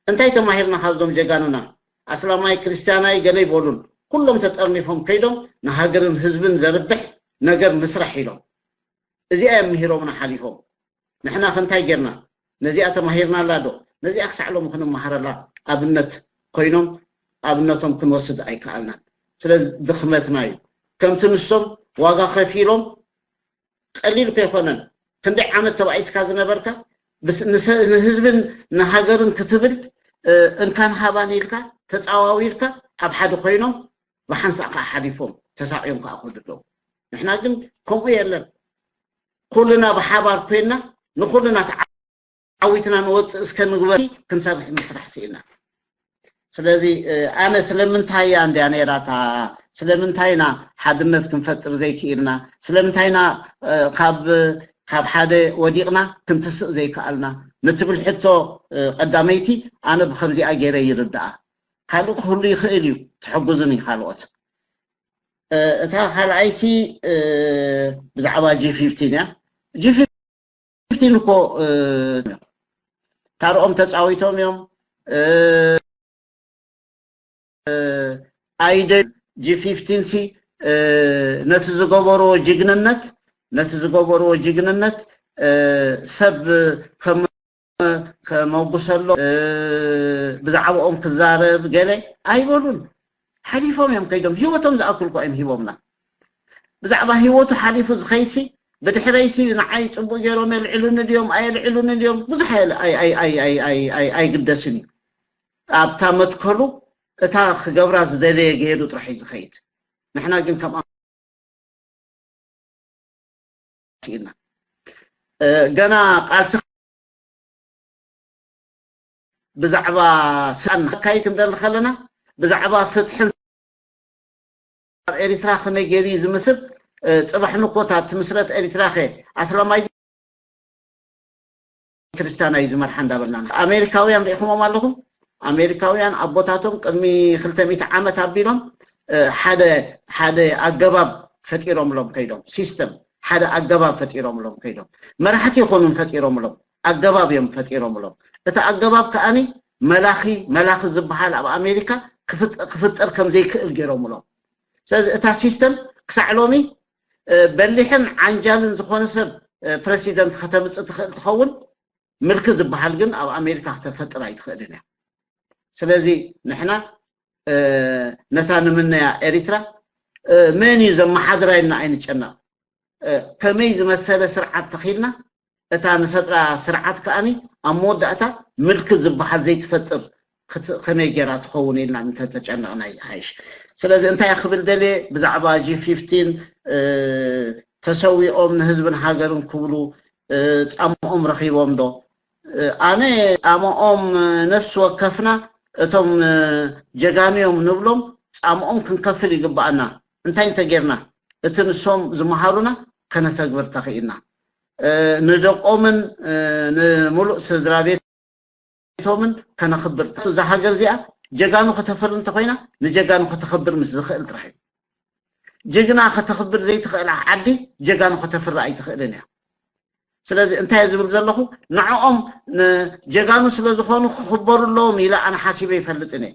እንታይ ተማሂርና ካብዞም ጀጋኑና? ኣስላማይ ክርስትያናይ ገለ ይበሉን ኩሎም ተጠርኒፎም ከይዶም ንሃገርን ህዝብን ዘርብሕ ነገር ምስራሕ ኢሎም። እዚኣ እዮም ምሂሮምና ሓሊፎም። ንሕና ከ እንታይ ጌርና? ነዚኣ ተማሂርናላ ዶ? ነዚኣ ክሳዕ ሎሚ ክንመሃረላ ኣብነት ኮይኖም ኣብነቶም ክንወስድ ኣይከኣልናን። ስለዚ ድኽመትና እዩ። ከምቲ ንሶም ዋጋ ከፊሎም ቀሊል ከይኮነን ክንደይ ዓመት ተባኢስካ ዝነበርካ ንህዝብን ንሃገርን ክትብል እንካን ሃባን ኢልካ ተፃዋዊርካ ኣብ ሓደ ኮይኖም ብሓንሳእ ከዓ ሓሊፎም ተሳቂዮም ከዓ ከዱ ኣለዉ። ንሕና ግን ከምኡ የለን። ኩልና ብሓባር ኮይና ንኩልና ተዓዊትና ንወፅእ እስከ ንግበር ክንሰርሕ ምስራሕ ስኢና። ስለዚ ኣነ ስለምንታይ እያ እንድያ ነይራታ ስለምንታይና ሓድነት ክንፈጥር ዘይክኢልና ስለምንታይና ካብ ካብ ሓደ ወዲቕና ክንትስእ ዘይከኣልና ንትብል ሕቶ ቀዳመይቲ ኣነ ብከምዚኣ ገይረ ይርድኣ። ካልእ ክህሉ ይኽእል እዩ፣ ትሕግዙኒ ካልኦት። እታ ካልኣይቲ ብዛዕባ ጂ ፊፍቲን እያ። ጂ ፊፍቲን እኮ ታርኦም ተፃዊቶም እዮም። ኣይደ ጂ ፊፍቲን ሲ ነቲ ዝገበርዎ ጅግንነት ነቲ ዝገበርዎ ጅግንነት ሰብ ከም ከመጉሰሎ ብዛዕባኦም ክዛረብ ገለ ኣይበሉን። ሓሊፎም እዮም ከይዶም ህይወቶም ዝኣክል እኮ እዮም ሂቦምና። ብዛዕባ ህይወቱ ሓሊፉ ዝኸይድሲ ብድሕረይሲ ንዓይ ፅቡቅ ገይሮም የልዕሉኒ ድዮም ኣየልዕሉኒ ድዮም ብዙሕ ኣይግደስን እዩ። ኣብታ መትከሉ እታ ክገብራ ዝደለየ ገይሩ ጥራሕ እዩ ዝኸይድ። ንሕና ግን ከም ክኢልና ገና ቃልሲ ብዛዕባ ስልጣን ካይ ክንደሊ ከለና ብዛዕባ ፍትሕን ኣብ ኤሪትራ ከመይ ገይሩ እዩ ዝምስል? ጽባሕ ንኮታ ትምስረት ኤሪትራ ከ ኣስላማይ ክርስቲያናይ ዝመርሓ እንዳበልና ኣሜሪካውያን ሪኢኹሞም ኣለኹም? ኣሜሪካውያን ኣቦታቶም ቅድሚ ክልተ ሚእቲ ዓመት ኣቢሎም ሓደ ሓደ ኣገባብ ፈጢሮምሎም ከይዶም ሲስተም ሓደ ኣገባብ ፈጢሮምሎም ከይዶም መራሕቲ ይኮኑን ፈጢሮምሎም ኣገባብ እዮም ፈጢሮምሎም። እቲ ኣገባብ ከኣኒ መላኺ መላኺ ዝበሃል ኣብ ኣሜሪካ ክፍጠር ከም ዘይክእል ገይሮምሎም። ስለዚ እታ ሲስተም ክሳዕ ሎሚ በሊሕን ዓንጃልን ዝኾነ ሰብ ፕረሲደንት ከተምፅእ ትኽእል ትኸውን፣ ምልኪ ዝበሃል ግን ኣብ ኣሜሪካ ክተፈጥር ኣይትኽእልን እያ። ስለዚ ንሕና ነታ ንምነያ ኤሪትራ መን እዩ ዘመሓድራ ኢልና ኣይንጨነቕ። ከመይ ዝመሰለ ስርዓት ተኺልና እታ ንፈጥራ ስርዓት ከኣኒ ኣብ መወዳእታ ምልኪ ዝበሃል ዘይትፈጥር ከመይ ገይራ ትኸውን ኢልና እንተተጨነቕና እዩ ዝሓይሽ። ስለዚ እንታይ ክብል ደልየ ብዛዕባ ጂ ፊፍቲን ተሰዊኦም ንህዝብን ሃገርን ክብሉ ፃምኦም ረኺቦም ዶ? ኣነ ፃምኦም ነፍሲ ወከፍና እቶም ጀጋኑ እዮም ንብሎም ፃምኦም ክንከፍል ይግባኣና። እንታይ እንተጌርና እቲ ንሶም ዝመሃሩና ከነተግብር ተኽኢልና፣ ንደቆምን ንሙሉእ ስድራ ቤቶምን ከነኽብር። እዛ ሃገር እዚኣ ጀጋኑ ከተፍሪ እንተኾይና ንጀጋኑ ከተኽብር ምስ ዝኽእል ጥራሕ እዩ። ጅግና ከተኽብር ዘይትኽእል ዓዲ ጀጋኑ ከተፍሪ ኣይትኽእልን እያ። ስለዚ እንታይ እየ ዝብል ዘለኹ፣ ንዕኦም ጀጋኑ ስለ ዝኾኑ ክኽበሩ ኣለዎም ኢለ ኣነ ሓሲበ ይፈልጥን እየ።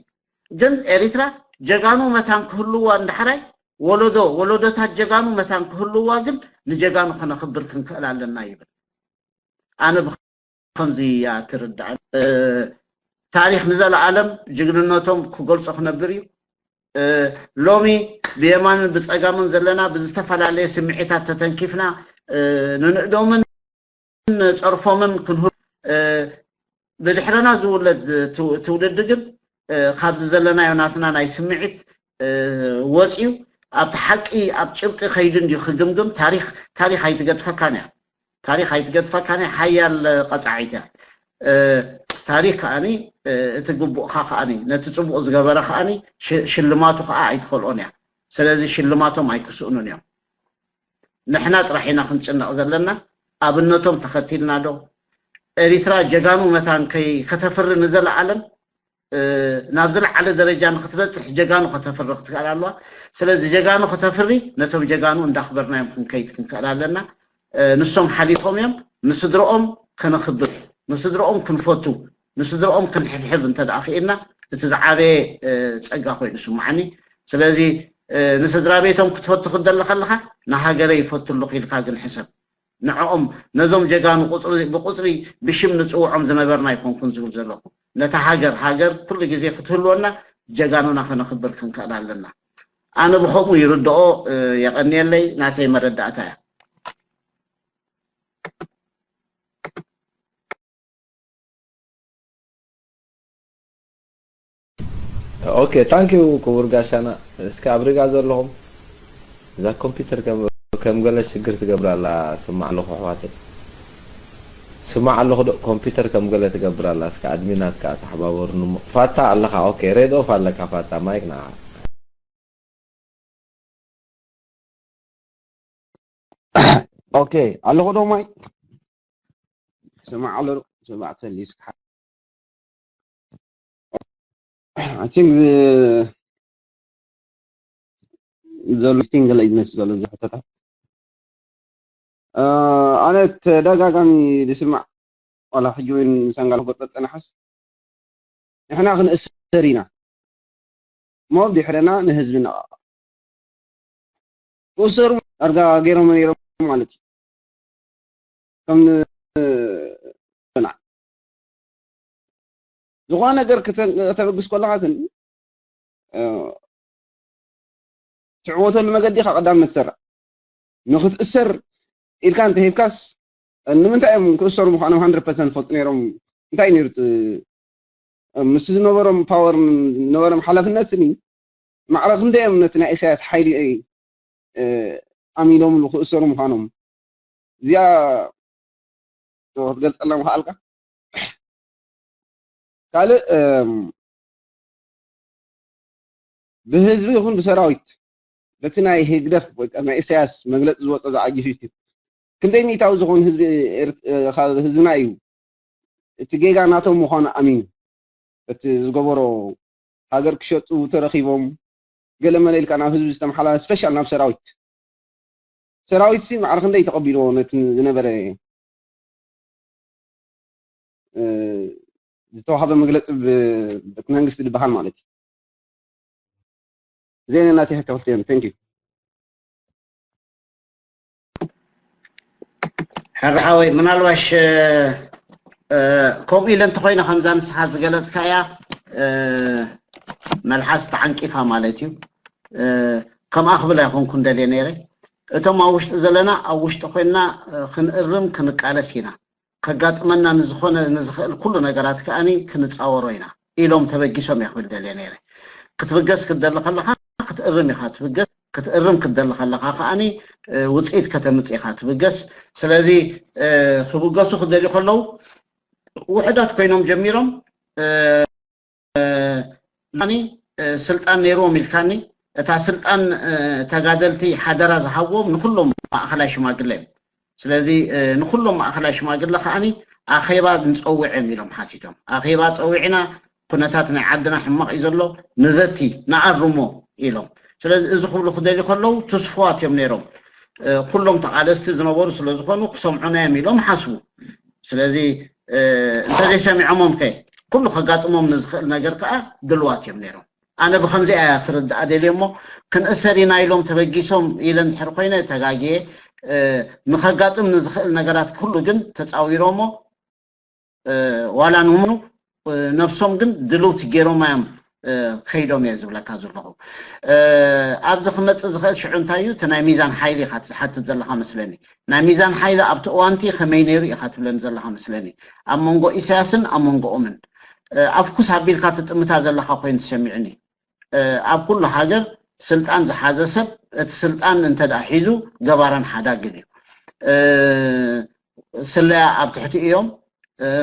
ግን ኤሪትራ ጀጋኑ መታን ክህልዋ እንድሕራይ ወለዶ ወለዶታት ጀጋኑ መታን ክህልዋ ግን ንጀጋኑ ከነኽብር ክንክእል ኣለና ይብል። ኣነ ብከምዚ እያ ትርዳእ። ታሪኽ ንዘለኣለም ጅግንነቶም ክገልጾ ክነብር እዩ። ሎሚ ብየማንን ብጸጋምን ዘለና ብዝተፈላለየ ስምዒታት ተተንኪፍና ንንእዶምን ንጸርፎምን ክንህ ብድሕረና ዝውለድ ትውልዲ ግን ካብዚ ዘለናዮ ናትና ናይ ስምዒት ወፂኡ ኣብቲ ሓቂ ኣብ ጭብጢ ከይዱ እንዲዩ ክግምግም። ታሪክ ታሪክ ኣይትገድፈካን እያ። ታሪክ ኣይትገድፈካን እያ። ሓያል ቀፃዒት እያ። ታሪክ ከዓኒ እቲ ግቡእካ ከዓኒ ነቲ ፅቡቅ ዝገበረ ከዓኒ ሽልማቱ ከዓ ኣይትኸልኦን እያ። ስለዚ ሽልማቶም ኣይክስእኑን እዮም። ንሕና ጥራሕ ኢና ክንጭነቕ ዘለና። ኣብነቶም ተኸቲልና ዶ ኤሪትራ ጀጋኑ መታን ከይ ከተፍሪ ንዘለኣለም ናብ ዝለዓለ ደረጃ ንክትበፅሕ ጀጋኑ ከተፍሪ ክትክእል ኣለዋ። ስለዚ ጀጋኑ ከተፍሪ ነቶም ጀጋኑ እንዳኽበርናዮም ክንከይድ ክንክእል ኣለና። ንሶም ሓሊፎም እዮም። ንስድረኦም ከነኽብር፣ ንስድረኦም ክንፈቱ፣ ንስድረኦም ክንሕብሕብ እንተ ደኣ ክኢልና እቲ ዝዓበየ ጸጋ ኮይኑ ይስምዓኒ። ስለዚ ንስድራ ቤቶም ክትፈቱ ክደሊ ከለኻ ንሃገረ ይፈቱ ኣለኹ ኢልካ ግን ሕሰብ። ንዕኦም ነዞም ጀጋኑ ቁፅሪ ብቁፅሪ ብሽም ንፅውዖም ዝነበርና ኣይኮንኩን ዝብል ዘለኹ። ነታ ሃገር ሃገር ኩሉ ግዜ ክትህልወና ጀጋኑና ከነኽብር ክንክእል ኣለና። ኣነ ብኸምኡ ይርድኦ። የቐንየለይ። ናተይ መረዳእታ እያ። ኦኬ ታንክ ዩ ክቡር ጋሻና። እስከ ኣብ ሪጋ ዘለኹም እዛ ኮምፒውተር ከም ከም ገለ ሽግር ትገብር ኣላ። ስማዕ ኣለኹ ኣሕዋተይ፣ ስማዕ ኣለኹ ዶ ኮምፒውተር ከም ገለ ትገብር ኣላ። እስከ ኣድሚን ናትካ ተሓባበሩኒ እሞ። ፋታ ኣለኻ? ኦኬ ሬድ ኦፍ ኣለካ ፋታ፣ ማይክ ንዓኻ። ኦኬ ኣለኹ ዶ ማይ ስማዕ ኣሎ ዶ? ስማዕ ተሊስካ I think ዘሎ ፊፍቲን ገለ እዩ ዝመስል ዘሎ እዚ ሕቶታት። ኣነ ተደጋጋሚ ዝስማዕ ዋላ ሕጂ እውን ሰንጋል ክጎጠጥ ፀናሓስ ንሕና ክንእሰር ኢና እሞ ብድሕረና ንህዝቢ ነቓቕ ክእሰሩ ዳርጋ ገይሮም ነይሮም ማለት እዩ። ከም ዝኾነ ነገር ከተበግስ ከለኻ ስኒ ትዕወተሉ መገዲ ኢኻ ቀዳም መትሰራ ንክትእሰር ኢልካ እንተሂብካስ ንምንታይ እዮም ክእሰሩ ምዃኖም ሃንድረድ ፐርሰንት ፈልጡ ነይሮም? እንታይ ነይሩ ምስቲ ዝነበሮም ፓወር ዝነበሮም ሓላፍነት ስኒ ማዕረ ክንደይ እዮም ነቲ ናይ ኢሳያስ ሓይሊ ኣሚኖምሉ ክእሰሩ ምዃኖም እዚኣ ክትገልፀልና ምኽኣልካ? ካልእ ብህዝቢ ይኹን ብሰራዊት በቲ ናይ ህግደፍ ወይ ናይ ኢሳያስ መግለፂ ዝወፀ ዝዓጊ ፊፍቲ ክንደይ ሚእታዊ ዝኾኑ ህዝቢ ህዝብና እዩ እቲ ጌጋ ናቶም ምዃኑ ኣሚኑ በቲ ዝገበሮ ሃገር ክሸጡ ተረኺቦም ገለ መለ ኢልካ ናብ ህዝቢ ዝተመሓላለፍ ስፔሻል ናብ ሰራዊት ሰራዊት ሲ ማዕረ ክንደይ ተቐቢልዎ ነቲ ዝነበረ ዝተዋሃበ መግለፂ በቲ መንግስቲ ዝበሃል ማለት እዩ። ዜና ናተይ ሕቶ ክልተ እዮም። Thank you። ሕረ ሓወይ ምናልባሽ ከምኡ ኢለ እንተኮይነ ከምዛ ንስኻ ዝገለፅካያ መልሓስ ተዓንቂፋ ማለት እዩ። ከምኣ ክብል ኣይኮንኩን ደልየ ነይረ። እቶም ኣብ ውሽጢ ዘለና ኣብ ውሽጢ ኮይንና ክንእርም ክንቃለስ ኢና። ከጋጥመና ንዝኾነ ንዝኽእል ኩሉ ነገራት ከኣኒ ክንፃወሮ ኢና ኢሎም ተበጊሶም እየ ክብል ደልየ ነይረ። ክትብገስ ክትደሊ ከለኻ ክትእርም ኢኻ ትብገስ። ክትእርም ክትደሊ ከለኻ ከኣኒ ውፅኢት ከተምፅእ ኢኻ ትብገስ። ስለዚ ክብገሱ ክደልዩ ከለዉ ውሕዳት ኮይኖም ጀሚሮም ኒ ስልጣን ነይርዎም ኢልካኒ እታ ስልጣን ተጋደልቲ ሓደራ ዝሃብዎም ንኩሎም ማእኸላይ ሽማግለ እዮም። ስለዚ ንኩሎም ማእኸላይ ሽማግለ ከዓኒ ኣኼባ ንፀውዕ እዮም ኢሎም ሓቲቶም። ኣኼባ ፀዊዕና፣ ኩነታት ናይ ዓድና ሕማቕ እዩ ዘሎ፣ ንዘቲ ንኣርሞ ኢሎም። ስለዚ እዚ ክብሉ ክደልዩ ከለዉ ትስፉዋት እዮም ነይሮም። ኩሎም ተቓለስቲ ዝነበሩ ስለ ዝኾኑ ክሰምዑና እዮም ኢሎም ሓስቡ። ስለዚ እንተዘይሰሚዖሞም ከ ኩሉ ከጋጥሞም ንዝኽእል ነገር ከዓ ድልዋት እዮም ነይሮም። ኣነ ብከምዚኣ ክርዳእ ደልየ እሞ ክንእሰር ኢና ኢሎም ተበጊሶም ኢለ እንድሕር ኮይነ ተጋግየ። ንከጋጥም ንዝኽእል ነገራት ኩሉ ግን ተፃዊሮሞ ዋላ ንምኑ ነብሶም ግን ድልውቲ ገይሮማ እዮም ከይዶም እየ ዝብለካ ዘለኹ። ኣብዚ ክመፅእ ዝኽእል ሽዑ እንታይ እዩ እቲ ናይ ሚዛን ሓይሊ ኢኻ ትሓትት ዘለኻ መስለኒ። ናይ ሚዛን ሓይሊ ኣብቲ እዋንቲ ከመይ ነይሩ ኢኻ ትብለኒ ዘለኻ መስለኒ። ኣብ መንጎ ኢሳያስን ኣብ መንጎኦምን ኣፍኩስ ኣቢልካ ትጥምታ ዘለኻ ኮይኑ ተሰሚዕኒ። ኣብ ኩሉ ሃገር ስልጣን ዝሓዘ ሰብ እቲ ስልጣን እንተ ደኣ ሒዙ ገባራን ሓዳግን እዩ። ስለያ ኣብ ትሕቲ እዮም፣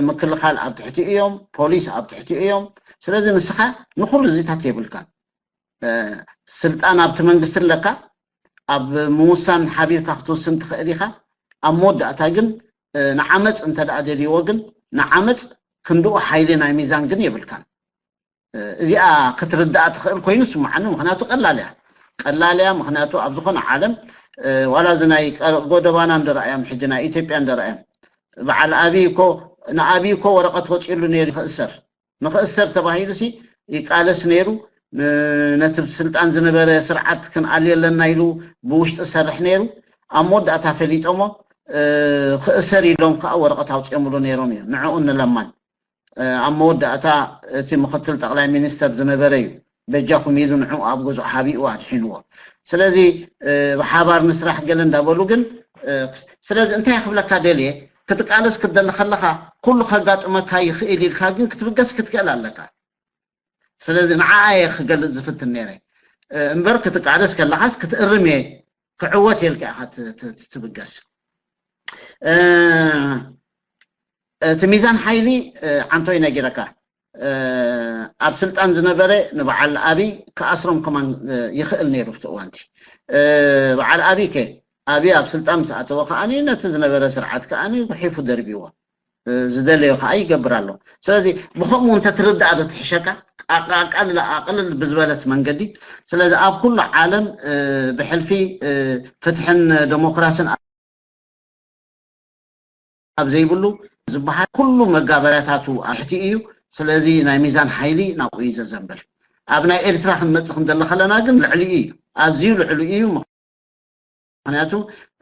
ምክልኻል ኣብ ትሕቲ እዮም፣ ፖሊስ ኣብ ትሕቲ እዮም። ስለዚ ንስኻ ንኩሉ እዚታት የብልካን። ስልጣን ኣብቲ መንግስቲ ኣለካ፣ ኣብ ምውሳን ሓቢርካ ክትውስን ትኽእል ኢኻ። ኣብ መወዳእታ ግን ንዓመፅ እንተ ደኣ ደልይዎ ግን ንዓመፅ ክንድኡ ሓይሊ ናይ ሚዛን ግን የብልካን። እዚኣ ክትርዳእ ትኽእል ኮይኑ ስምዓኒ፣ ምክንያቱ ቀላል እያ። ቀላል እያ፣ ምክንያቱ ኣብ ዝኾነ ዓለም ዋላ እዚ ናይ ጎደባና እንደረኣዮም፣ ሕጂ ናይ ኢትዮጵያ እንደረኣዮም፣ በዓል ኣብይ እኮ ንኣብይ እኮ ወረቐት ወፂሉ ነይሩ ክእሰር። ንክእሰር ተባሂሉ ሲ ይቃለስ ነይሩ። ነቲ ስልጣን ዝነበረ ስርዓት ክንኣልዮ ኣለና ኢሉ ብውሽጢ ሰርሕ ነይሩ። ኣብ መወዳእታ ፈሊጦሞ ክእሰር ኢሎም ከዓ ወረቐት ኣውፅኦምሉ ነይሮም እዮም። ንዕኡ ንለማን ኣብ መወዳእታ እቲ ምክትል ጠቕላይ ሚኒስተር ዝነበረ እዩ በጃኹም ኢሉ ንዕኡ ኣብ ገዝኡ ሓቢኡ ኣድሒንዎ። ስለዚ ብሓባር ንስራሕ ገለ እንዳበሉ ግን ስለዚ እንታይ ክብለካ ደልየ ክትቃለስ ክትደሊ ከለኻ ኩሉ ከጋጥመካ ይኽእል ኢልካ ግን ክትብገስ ክትክእል ኣለካ። ስለዚ ንዓኣ እየ ክገልፅ ዝፍትን ነይረ እምበር ክትቃለስ ከለኻስ ክትእርም እየ ክዕወት የልካ ኢኻ ትብገስ። እቲ ሚዛን ሓይሊ ዓንቶይ ነጊረካ ኣብ ስልጣን ዝነበረ ንበዓል ኣብይ ክኣስሮም ከማን ይኽእል ነይሩ ኣብቲ እዋንቲ። በዓል ኣብይ ከ ኣብይ ኣብ ስልጣን ምስ ኣተወ ከዓኒ ነቲ ዝነበረ ስርዓት ከዓኒ ጉሒፉ ደርቢዎ ዝደለዮ ከዓ ይገብር ኣሎ። ስለዚ ብከምኡ እንተትርዳእ ዶ ትሕሸካ ኣቃልል ኣቅልል ብዝበለት መንገዲ። ስለዚ ኣብ ኩሉ ዓለም ብሕልፊ ፍትሕን ደሞክራስን ኣብ ዘይብሉ ዝበሃል ኩሉ መጋበርያታቱ ኣብ ትሕቲ እዩ። ስለዚ ናይ ሚዛን ሓይሊ ናብኡ እዩ ዘዘንብል። ኣብ ናይ ኤርትራ ክንመፅእ ክንደሊ ከለና ግን ልዕሊኡ እዩ፣ ኣዝዩ ልዕሊኡ እዩ። ምክንያቱ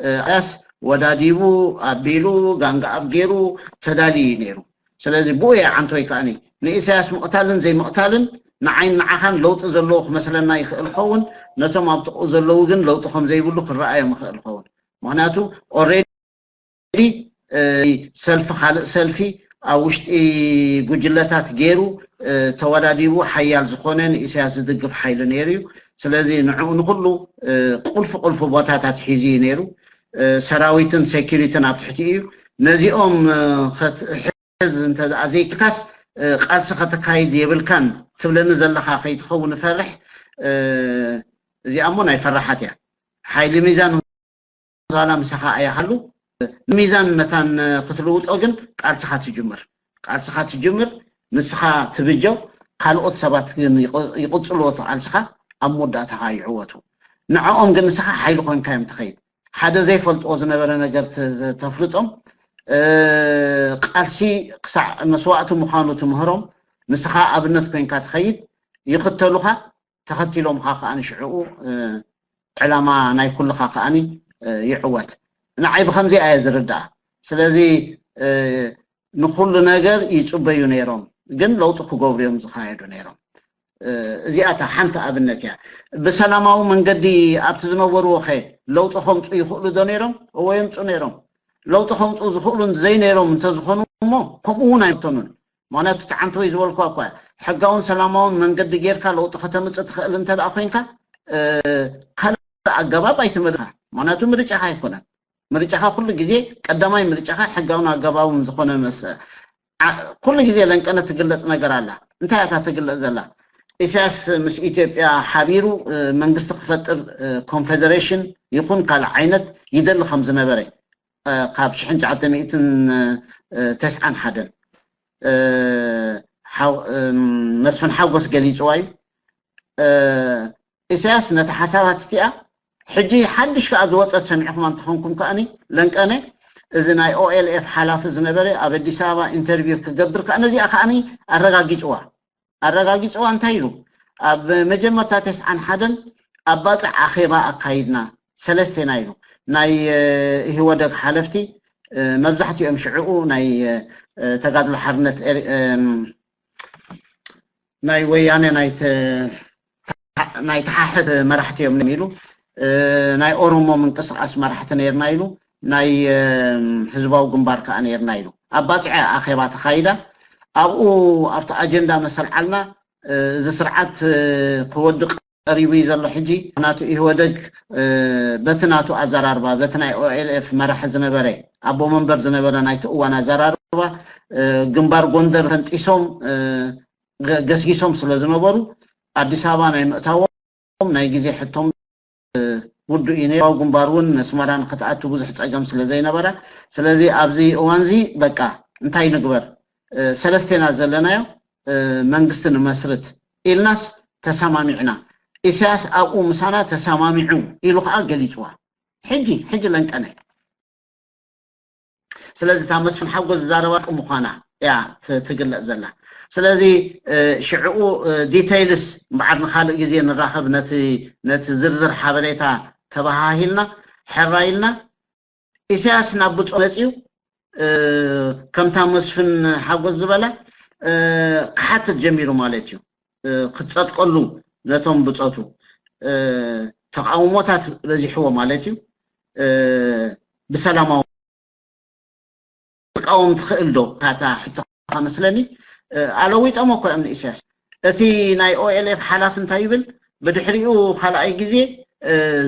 ኢሳያስ ወዳዲቡ ኣቢሉ ጋንጋ ኣብ ገይሩ ተዳልዩ እዩ ነይሩ። ስለዚ ብኡ እየ ዓንቶይ ከዓኒ ንኢሳያስ ምቕታልን ዘይምቕታልን ንዓይን ንዓኻን ለውጢ ዘለዎ ክመስለና ይኽእል ኸውን፣ ነቶም ኣብ ጥቕኡ ዘለዉ ግን ለውጢ ከም ዘይብሉ ክረኣዮም ይኽእል ኸውን። ምክንያቱ ኦሬዲ ሰልፊ ካልእ ሰልፊ ኣብ ውሽጢ ጉጅለታት ገይሩ ተወዳዲቡ ሓያል ዝኾነ ንኢሳያስ ዝድግፍ ሓይሊ ነይሩ እዩ። ስለዚ ንዕኡ ንኩሉ ቁልፊ ቁልፊ ቦታታት ሒዙ እዩ ነይሩ። ሰራዊትን ሴኪሪትን ኣብ ትሕቲ እዩ። ነዚኦም ክትሕዝ እንተ ዘይክልካስ ቃልሲ ከተካይድ የብልካን ትብለኒ ዘለኻ ከይትኸውን እፈርሕ። እዚኣ እሞ ናይ ፈራሓት እያ። ሓይሊ ሚዛን ዛላ ምሳኻ ኣያሃሉ ሚዛን መታን ክትልውጦ ግን ቃልስኻ ትጅምር። ቃልስኻ ትጅምር፣ ንስኻ ትብጀው፣ ካልኦት ሰባት ግን ይቕጽልዎ እቲ ቃልስኻ፣ ኣብ መወዳእታኻ ይዕወቱ። ንዕኦም ግን ንስኻ ሓይሊ ኮንካ እዮም ትኸይድ። ሓደ ዘይፈልጥዎ ዝነበረ ነገር ተፍልጦም፣ ቃልሲ ክሳዕ መስዋእቲ ምዃኑ ትምህሮም፣ ንስኻ ኣብነት ኮንካ ትኸይድ፣ ይኽተሉኻ፣ ተኸቲሎምኻ ከዓኒ ሽዕኡ ዕላማ ናይ ኩልኻ ከዓኒ ይዕወት። ንዓይ ብከምዚኣ እየ ዝርዳኣ። ስለዚ ንኩሉ ነገር ይፅበዩ ነይሮም፣ ግን ለውጢ ክገብሩ እዮም ዝካየዱ ነይሮም። እዚኣታ ሓንቲ ኣብነት እያ። ብሰላማዊ መንገዲ ኣብቲ ዝነበርዎ ኸ ለውጢ ከምፁ ይኽእሉ ዶ ነይሮም? እወ የምፁ ነይሮም። ለውጢ ከምፁ ዝኽእሉ ዘይነይሮም እንተዝኾኑ እሞ ከምኡ እውን ኣይምተኑን። ምክንያቱ እቲ ዓንተወይ ዝበልኳ እኳ ሕጋውን ሰላማውን መንገዲ ጌርካ ለውጢ ከተምፅእ ትኽእል እንተ ደኣ ኮይንካ ካልእ ኣገባብ ኣይትመርጽካ። ምክንያቱ ምርጫኻ ኣይኮነን። ምርጫኻ ኩሉ ግዜ ቀዳማይ ምርጫኻ ሕጋውን ኣገባውን ዝኾነ መስ ኩሉ ግዜ ለንቀነ ትግለጽ ነገር ኣላ። እንታይ እታ ትግለጽ ዘላ? ኢሳያስ ምስ ኢትዮጵያ ሓቢሩ መንግስቲ ክፈጥር ኮንፌደሬሽን ይኹን ካልእ ዓይነት ይደሊ ከም ዝነበረ ካብ ሽሕን ትሽዓተ ሚእትን ተስዓን ሓደን መስፍን ሓጎስ ገሊፅዋ እዩ። ኢሳያስ ነቲ ሓሳባት እቲኣ ሕጂ ሓድሽ ከዓ ዝወፀት ሰሚዕኹማ እንተኾንኩም ከኣኒ ለንቀነ እዚ ናይ ኦኤልኤፍ ሓላፊ ዝነበረ ኣብ ኣዲስ ኣበባ ኢንተርቪው ክገብር ከዓ ነዚኣ ከኣኒ ኣረጋጊፅዋ ኣረጋጊፅዋ እንታይ ኢሉ ኣብ መጀመርታ ተስዓን ሓደን ኣብ ባፅዕ ኣኼባ ኣካይድና ሰለስቴና ኢሉ ናይ ኢህወደግ ሓለፍቲ መብዛሕትኦም ሽዕኡ ናይ ተጋድሎ ሓርነት ናይ ወያነ ናይ ተሓሕት መራሕቲ እዮም ኢሉ ናይ ኦሮሞ ምንቅስቃስ መራሕቲ ነርና ኢሉ ናይ ህዝባዊ ግንባር ከዓ ነርና ኢሉ ኣብ ባፅዐ ኣኼባ ተኻይዳ ኣብኡ ኣብቲ ኣጀንዳ መሰልዓልና እዚ ስርዓት ክወድቅ ቀሪቡ እዩ ዘሎ ሕጂ ናቱ ኢህወደግ በቲ ናቱ ኣዘራርባ በቲ ናይ ኦኤልኤፍ መራሒ ዝነበረ ኣቦ መንበር ዝነበረ ናይቲ እዋን ኣዘራርባ ግንባር ጎንደር ፈንጢሶም ገስጊሶም ስለ ዝነበሩ ኣዲስ ኣበባ ናይ ምእታዎም ናይ ግዜ ሕቶም ውዱእ እዩ ነይሩ። ግንባር እውን ኣስመራ ንክትኣቱ ብዙሕ ፀገም ስለ ዘይነበረ ስለዚ ኣብዚ እዋንዚ በቃ እንታይ ንግበር ሰለስቴና ዘለናዮ መንግስቲ ንመስርት ኢልናስ ተሰማሚዕና ኢሳያስ ኣብኡ ምሳና ተሰማሚዑ ኢሉ ከዓ ገሊፅዋ ሕጂ ሕጂ ለንቀነ ስለዚ እታ መስፍን ሓጎስ ዝዛረባ ምዃና እያ ትግለፅ ዘላ ስለዚ ሽዕኡ ዲተይልስ በዓል ንካልእ ግዜ ንራኸብ ነቲ ዝርዝር ሓበሬታ ተባሃሂልና ሕራይልና ኢሳያስ ናብ ብጾ መፅዩ ከምታ መስፍን ሓጎስ ዝበላ ክሓትት ጀሚሩ ማለት እዩ ክትፀጥቀሉ ነቶም ብፆቱ ተቃውሞታት በዚሕዎ ማለት እዩ ብሰላማዊ ትቃወም ትኽእል ዶ ካታ ሕቶ መስለኒ ኣለዊጦሞ እኮ እዮም ንኢሳያስ እቲ ናይ ኦኤልኤፍ ሓላፍ እንታይ ይብል ብድሕሪኡ ካልኣይ ግዜ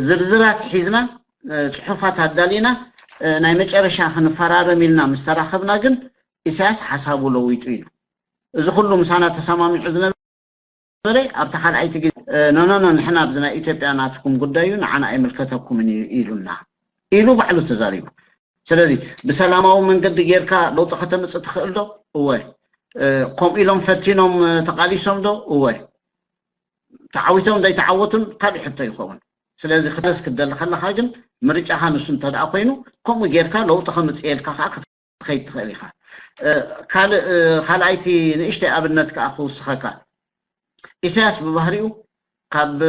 ዝርዝራት ሒዝና ፅሑፋት ኣዳሊና ናይ መጨረሻ ክንፈራረም ኢልና ምስ ተራኸብና ግን ኢሳያስ ሓሳቡ ለዊጡ ኢሉ እዚ ኩሉ ምሳና ተሰማሚዑ ዝነበረ ኣብታ ካልኣይቲ ግዜ ኖኖኖ ንሕና ኣብዚ ናይ ኢትዮጵያ ናትኩም ጉዳይ እዩ ንዓና ኣይምልከተኩምን እዩ ኢሉና ኢሉ ባዕሉ ተዛሪቡ ስለዚ ብሰላማዊ መንገዲ ጌርካ ለውጢ ከተምፅእ ትኽእል ዶ እወ ከምኡ ኢሎም ፈቲኖም ተቃሊሶም ዶ እወ ተዓዊቶም ዘይተዓወቱን ካልእ ሕቶ ይኸውን ስለዚ ክነስ ክትደሊ ከለካ ግን ምርጫኻ ንሱ እንተደኣ ኮይኑ ከምኡ ጌርካ ለውጢ ከምፅእየልካ ከዓ ክትኸይድ ትኽእል ኢኻ ካልእ ካልኣይቲ ንእሽተይ ኣብነት ከዓ ክውስኸካ ኢሳያስ ብባህሪኡ ካብ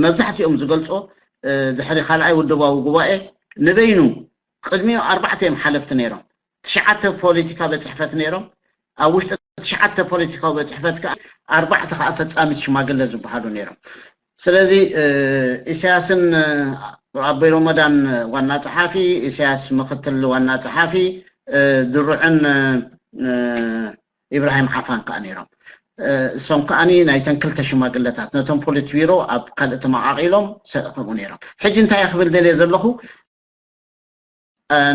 መብዛሕትኦም ዝገልፆ ድሕሪ ካልኣይ ውድባዊ ጉባኤ ንበይኑ ቅድሚኡ ኣርባዕተ እዮም ሓለፍቲ ነይሮም ትሽዓተ ፖለቲካ ቤት ፅሕፈት ነይሮም ኣብ ውሽጢ ትሽዓተ ፖለቲካዊ ቤት ፅሕፈት ከዓ ኣርባዕተ ከዓ ፈፃሚት ሽማግለ ዝበሃሉ ነይሮም ስለዚ ኢሳያስን ኣቦይ ሮመዳን ዋና ፀሓፊ ኢሳያስ ምክትል ዋና ፀሓፊ ድሩዕን ኢብራሂም ዓፋን ከዓ ነይሮም እሶም ከዓኒ ናይተን ክልተ ሽማግለታት ነቶም ፖሊት ቢሮ ኣብ ካልእ ተመቃቂሎም ከምኡ ነይሮም ሕጂ እንታይ ክብል ደልየ ዘለኹ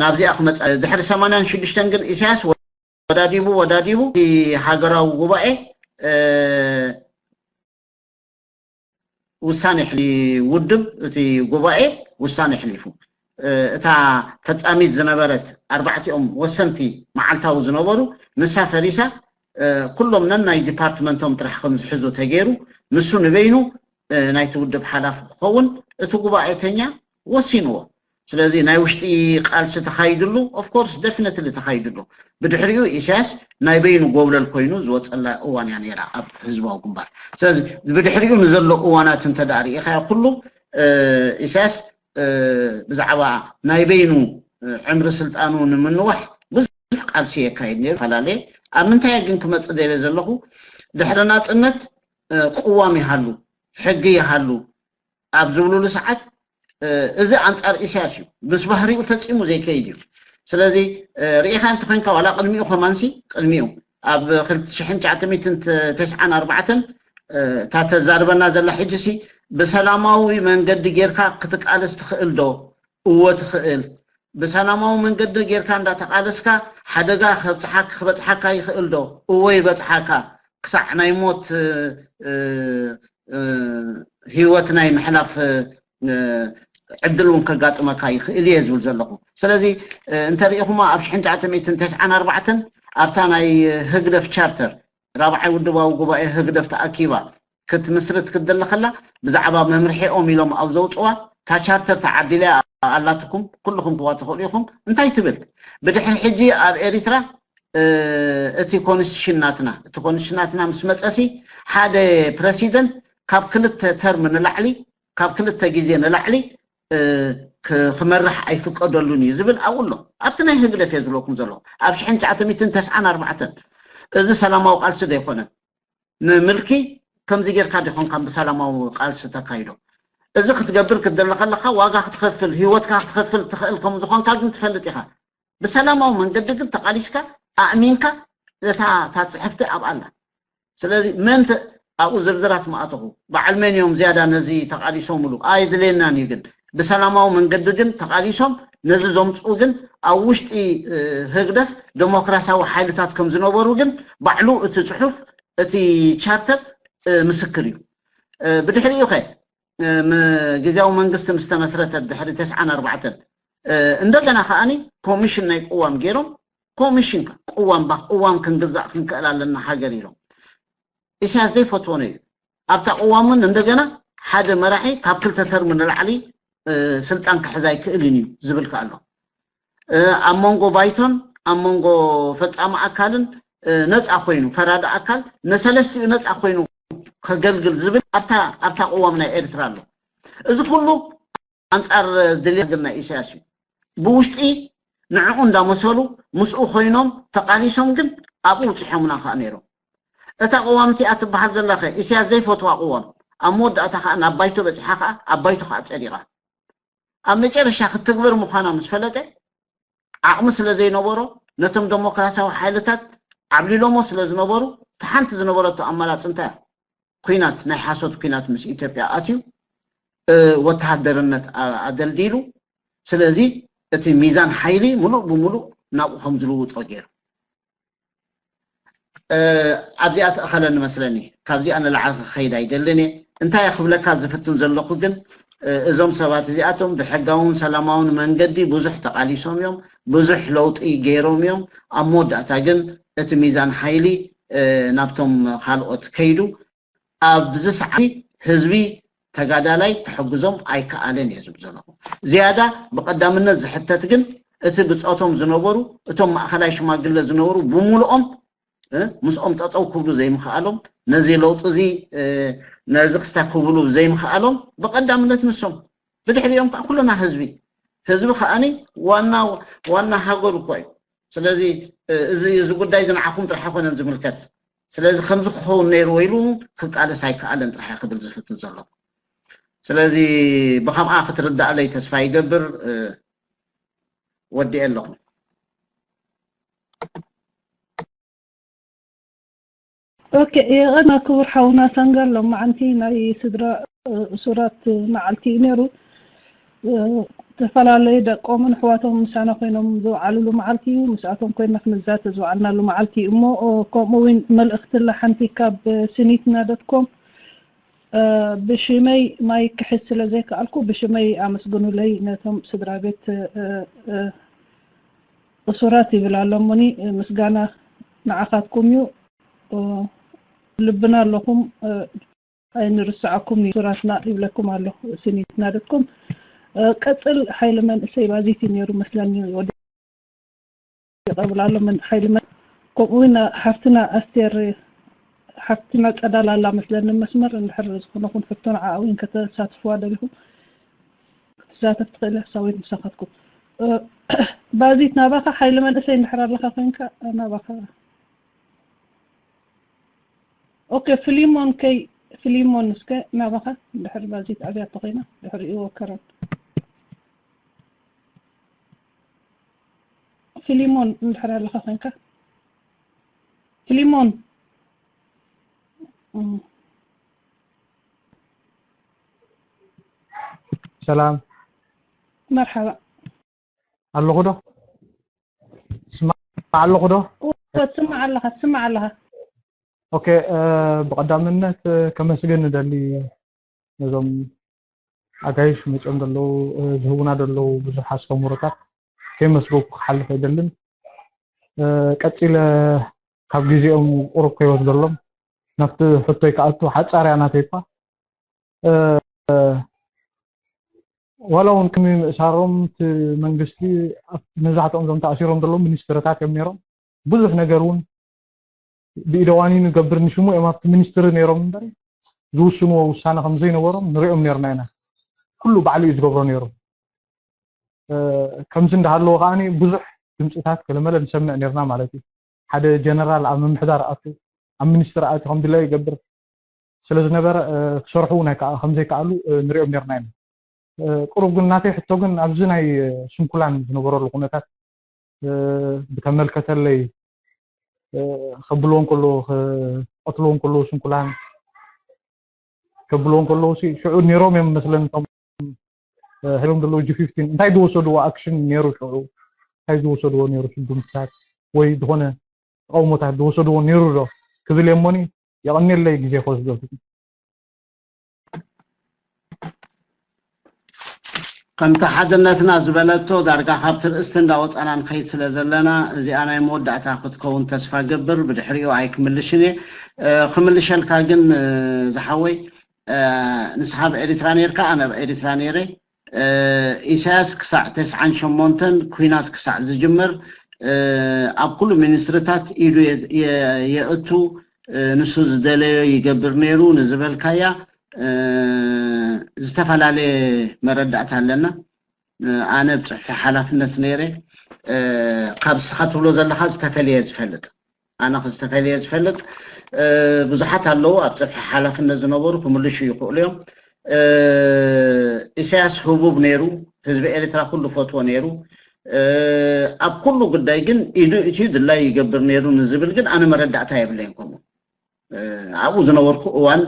ናብዚኣ ክመፅ ድሕሪ ሰማንያን ሽዱሽተን ግን ኢሳያስ ወዳዲቡ ወዳዲቡ ሃገራዊ ጉባኤ ውሳኔ ውድብ እቲ ጉባኤ ውሳኔ ሕሊፉ እታ ፈፃሚት ዝነበረት ኣርባዕቲኦም ወሰንቲ መዓልታዊ ዝነበሩ ንሳ ፈሪሳ ኩሎም ነናይ ዲፓርትመንቶም ጥራሕ ከም ዝሕዙ ተገይሩ ንሱ ንበይኑ ናይቲ ውድብ ሓላፊ ክኸውን እቲ ጉባኤተኛ ወሲንዎ ስለዚ ናይ ውሽጢ ቃልሲ ተኻይድሉ of course definitely ተኻይድሉ ብድሕሪኡ ኢሳያስ ናይ በይኑ ጎብለል ኮይኑ ዝወፀላ እዋን እያ ነይራ ኣብ ህዝባዊ ግንባር ስለዚ ብድሕሪኡ ንዘሎ እዋናት እንተዳ ርኢኻዮ ኩሉ ኢሳያስ ብዛዕባ ናይ በይኑ ዕምሪ ስልጣኑ ንምንዋሕ ብዙሕ ቃልሲ የካይድ ነይሩ ፈላለየ ኣብ ምንታይ ግን ክመፅእ ደለ ዘለኹ ድሕሪ ናፅነት ቅዋም ይሃሉ ሕጊ ይሃሉ ኣብ ዝብሉሉ ሰዓት እዚ ኣንፃር ኢሳያስ እዩ ምስ ባህሪኡ ፈፂሙ ዘይከይድ እዩ ስለዚ ርኢኻ እንተኮንካ ዋላ ቅድሚኡ ከማንሲ ቅድሚኡ ኣብ ክልተ ሽሕን ትሽዓተ ሚእትን ተስዓን ኣርባዕተን እታ ተዛርበና ዘላ ሕጂ ሲ ብሰላማዊ መንገዲ ጌርካ ክትቃለስ ትኽእል ዶ እወ ትኽእል ብሰላማዊ መንገዲ ጌርካ እንዳተቃለስካ ሓደጋ ከብፅሓካ ክበፅሓካ ይኽእል ዶ እወ ይበፅሓካ ክሳዕ ናይ ሞት ህይወት ናይ ምሕላፍ ዕድል እውን ከጋጥመካ ይኽእል እየ ዝብል ዘለኹ። ስለዚ እንተሪኢኹማ ኣብ ሽሕን ትሽዓተ ሚእትን ተስዓን ኣርባዕተን ኣብታ ናይ ህግደፍ ቻርተር ራብዓይ ውድባዊ ጉባኤ ህግደፍ ተኣኪባ ክትምስርት ክትደሊ ከላ ብዛዕባ መምርሒኦም ኢሎም ኣብ ዘውፅዋ እታ ቻርተር ተዓዲላ ኣላትኩም ኩልኹም ክዋ ትኽእሉ ኢኹም እንታይ ትብል? ብድሕሪ ሕጂ ኣብ ኤሪትራ እቲ ኮንስቲቱሽን ናትና እቲ ኮንስቲቱሽን ናትና ምስ መፀሲ ሓደ ፕረሲደንት ካብ ክልተ ተርም ንላዕሊ ካብ ክልተ ግዜ ንላዕሊ ክመርሕ ኣይፍቀደሉን እዩ ዝብል ኣብኡ ኣሎ። ኣብቲ ናይ ህግደፍ እየ ዝብለኩም ዘለኹ ኣብ ሽሕን ትሽዓተ ሚእትን ተስዓን ኣርባዕተን እዚ ሰላማዊ ቃልሲ ዶ ኣይኮነን? ንምልኪ ከምዚ ጌርካ ዲኾንካ ብሰላማዊ ቃልሲ ተካይዶ? እዚ ክትገብር ክትደሊ ከለካ ዋጋ ክትኸፍል ህይወትካ ክትኸፍል ትኽእል ከም ዝኾንካ ግን ትፈልጥ ኢኻ። ብሰላማዊ መንገዲ ግን ተቃሊስካ ኣእሚንካ እታ እታ ጽሕፍቲ ኣብኣ ኣላ። ስለዚ መን ተ- ኣብኡ ዝርዝራት ምኣተኹ በዓል መን እዮም ዝያዳ ነዚ ተቃሊሶምሉ ኣይድልየናን እዩ ግን ብሰላማዊ መንገዲ ግን ተቃሊሶም ነዚ ዘምፅኡ ግን ኣብ ውሽጢ ህግደፍ ዴሞክራሲያዊ ሓይልታት ከም ዝነበሩ ግን ባዕሉ እቲ ፅሑፍ እቲ ቻርተር ምስክር እዩ። ብድሕሪኡ ኸ ግዜያዊ መንግስቲ ምስ ተመስረተ ድሕሪ ተስዓን ኣርባዕተን እንደገና ከዓኒ ኮሚሽን ናይ ቅዋም ገይሮም ኮሚሽን ቅዋም ባ ቅዋም ክንግዛእ ክንክእል ኣለና ሃገር ኢሎም ኢሳያስ ዘይፈትዎ ነዩ ኣብታ ቅዋምን እንደገና ሓደ መራሒ ካብ ክልተ ተርም ንላዕሊ ስልጣን ክሕዝ ኣይክእልን እዩ ዝብል ከኣሎ ኣብ መንጎ ባይቶን ኣብ መንጎ ፈፃሚ ኣካልን ነፃ ኮይኑ ፈራዲ ኣካል ነሰለስቲኡ ነፃ ኮይኑ ከገልግል ዝብል ኣብታ ኣብታ ቅዋም ናይ ኤርትራ ኣሎ። እዚ ኩሉ ኣንፃር ድልየት ናይ ኢሳያስ እዩ። ብውሽጢ ንዕኡ እንዳመሰሉ ምስኡ ኮይኖም ተቃሊሶም ግን ኣብኡ ውፅሖምና ከዓ ነይሮም። እታ ቅዋም እቲኣ ትበሃል ዘላ ከ ኢሳያስ ዘይፈትዋ ቅዋም ኣብ መወዳእታ ከዓ ናብ ባይቶ በፂሓ ከዓ ኣብ ባይቶ ከዓ ፀዲቓ ኣብ መጨረሻ ክትግበር ምዃና ምስ ፈለጠ ዓቕሚ ስለ ዘይነበሮ ነቶም ደሞክራሲያዊ ሓይልታት ዓብሊሎሞ ስለ ዝነበሩ እቲ ሓንቲ ዝነበረቶ ኣማራፂ እንታይ ኩናት ናይ ሓሶት ኩናት ምስ ኢትዮጵያ ኣትዩ ወተሃደርነት ኣደልዲሉ ስለዚ እቲ ሚዛን ሓይሊ ሙሉእ ብሙሉእ ናብኡ ከም ዝልውጦ ገይሩ ኣብዚኣ ትእኸለኒ መስለኒ ካብዚኣ ንላዕሊ ክኸይድ ኣይደልን እየ እንታይ ክብለካ ዝፍትን ዘለኹ ግን እዞም ሰባት እዚኣቶም ብሕጋውን ሰላማውን መንገዲ ብዙሕ ተቃሊሶም እዮም ብዙሕ ለውጢ ገይሮም እዮም ኣብ መወዳእታ ግን እቲ ሚዛን ሓይሊ ናብቶም ካልኦት ከይዱ ኣብዚ ሰዓት ህዝቢ ተጋዳላይ ክሕግዞም ኣይከኣለን እየ ዝብል ዘለኹ ዝያዳ ብቀዳምነት ዝሕተት ግን እቲ ብፆቶም ዝነበሩ እቶም ማእኸላይ ሽማግለ ዝነበሩ ብምልኦም ምስኦም ጠጠው ክብሉ ዘይምኽኣሎም ነዚ ለውጢ እዚ ነዚ ክስታ ክብሉ ዘይምኽኣሎም ብቀዳምነት ንሶም ብድሕሪኦም ከዓ ኩልና ህዝቢ ህዝቢ ከዓኒ ዋና ዋና ሃገሩ እኮ እዩ ስለዚ እዚ እዚ ጉዳይ እዚ ንዓኹም ጥራሕ ኣይኮነን ዝምልከት ስለዚ ከምዚ ክኸውን ነይርዎ ኢሉ ክቃለስ ኣይከኣለን ጥራሕ ክብል ዝፍትን ዘሎ ስለዚ ብከምኣ ክትርዳእለይ ተስፋ ይገብር ወዲኤ ኣለኹ ኦኬ የቐድና ክቡር ሓውና ሰንገር ሎማዓንቲ ናይ ስድራ እሱራት መዓልቲ እዩ ነይሩ ዝተፈላለዩ ደቆምን ኣሕዋቶም ምሳና ኮይኖም ዝወዓልሉ መዓልቲ እዩ ምስኣቶም ኮይና ክንዛተ ዝወዓልናሉ መዓልቲ እዩ እሞ ከምኡ እውን መልእኽቲ ላ ሓንቲ ካብ ስኒትና ዶትኮም ብሽመይ ማይክ ክሕዝ ስለ ዘይከኣልኩ ብሽመይ ኣመስግኑለይ ነቶም ስድራ ቤት እሱራት ይብል ኣሎ እሞኒ ምስጋና ንዓኻትኩም እዩ ልብና ኣለኹም ኣይንርስዓኩም እዩ እሱራትና ይብለኩም ኣሎ ስኒትና ዶትኮም ቀፅል ሓይሊ መንእሰይ ባዚት እዩ ነይሩ መስለኒ ወዲ ይቐብል ኣሎ ሓይሊ መን ከምኡ እውን ሓፍትና ኣስቴር ሓፍትና ፀዳል ኣላ መስለኒ መስመር እንድሕር ዝኾነ ኹን ሕቶ ንዓኣ እውን ከተሳትፍዋ ደሊኹም ክትሳተፍ ትኽእል እያ ሳዊት ምሳኻትኩም ባዚት ናባኻ ሓይሊ መንእሰይ እንድሕር ኣለኻ ኮይንካ ናባኻ ኦኬ ፍሊሞን ከይ ፍሊሞን እስከ ናባኻ ድሕሪ ባዚት ኣብያ ተኾይና ድሕሪኡ ወከረን ፊሊሞን እንድሕር ኣለኻ ኮይንካ ፊሊሞን ሰላም መርሓባ ኣለኹ ዶ ትስማዕ ኣለኹ ዶ ትስማዕ ኣለኻ ትስማዕ ኣለኻ ኦኬ፣ ብቐዳምነት ከመስግን ንደሊ ነዞም ኣጋይሽ መፅኦም ዘለዉ ዝህቡና ዘለዉ ብዙሕ ኣስተምህሮታት ከይመስገንኩ ክሓልፍ ኣይደልን። ቀፂለ ካብ ግዜኦም ቁሩብ ከይወስደሎም ናብቲ ሕቶይ ክኣቱ ሓፃር እያ ናተይ እኳ። ዋላ እውን ቅድሚ ምእሳሮም እቲ መንግስቲ መብዛሕትኦም እዞም ተኣሲሮም ዘለዉ ሚኒስትርታት እዮም ነይሮም። ብዙሕ ነገር እውን ብኢደ ዋኒን ይገብር ንሽሙ እዮም ኣብቲ ሚኒስትሪ ነይሮም እምበር ዝውስንዎ ውሳነ ከም ዘይነበሮም ንሪኦም ነይርና ኢና። ኩሉ ባዕሉ እዩ ዝገብሮ ነይሩ። ከምዚ እንዳሃለዎ ከዓ ብዙሕ ድምፅታት ገለመለ ንሰምዕ ነይርና ማለት እዩ። ሓደ ጀነራል ኣብ ምምሕዳር ኣቱ ኣብ ሚኒስትሪ ኣቱ ከም ድለ ይገብር ስለ ዝነበረ ክሰርሑ እውን ከም ዘይከኣሉ ንሪኦም ነይርና ኢና። ቁሩብ ግን ናተይ ሕቶ ግን ኣብዚ ናይ ስንኩላን ዝነበረሉ ኩነታት ብተመልከተለይ ከብልዎ እንከሎ ክቐትልዎ እንከሎ ስንኩላን ከብልዎ እንከለዉ ሽዑ ነይሮም እዮም መስለኒ እቶም ሄሮም ዘለዉ ጂ ፊፍቲን እንታይ ዝወሰድዎ ኣክሽን ነይሩ ሽዑ እንታይ ዝወሰድዎ ነይሩ ስጉምትታት ወይ ዝኾነ ተቃውሞታት ዝወሰድዎ ነይሩ ዶ ክብል እየ እሞኒ የቐንየለይ ግዜ ክወስዶ ከምቲ ሓድነትና ዝበለቶ ዳርጋ ካብ ትርእስቲ እንዳወፃና ንኸይድ ስለ ዘለና እዚኣ ናይ መወዳእታ ክትከውን ተስፋ ገብር ብድሕሪኡ ኣይክምልሽን እየ ክምልሸልካ ግን ዝሓወይ ንስኻ ኣብ ኤሪትራ ነርካ ኣነ ኣብ ኤሪትራ ነይረ ኢሳያስ ክሳዕ ተስዓን ሸሞንተን ኩናት ክሳዕ ዝጅምር ኣብ ኩሉ ሚኒስትርታት ኢዱ የእቱ ንሱ ዝደለዮ ይገብር ነይሩ ንዝበልካያ ዝተፈላለየ መረዳእታ ኣለና ኣነ ብፅሕፊ ሓላፍነት ነይረ ካብ ስኻ ትብሎ ዘለኻ ዝተፈለየ ዝፈልጥ ኣነ ዝተፈለየ ዝፈልጥ ብዙሓት ኣለዉ ኣብ ፅፍሒ ሓላፍነት ዝነበሩ ክምልሹ ይኽእሉ እዮም ኢሳያስ ህቡብ ነይሩ ህዝቢ ኤርትራ ኩሉ ፈትዎ ነይሩ ኣብ ኩሉ ጉዳይ ግን ኢዱ እቲ ድላይ ይገብር ነይሩ ንዝብል ግን ኣነ መረዳእታ የብለይን ከምኡ ኣብኡ ዝነበርኩ እዋን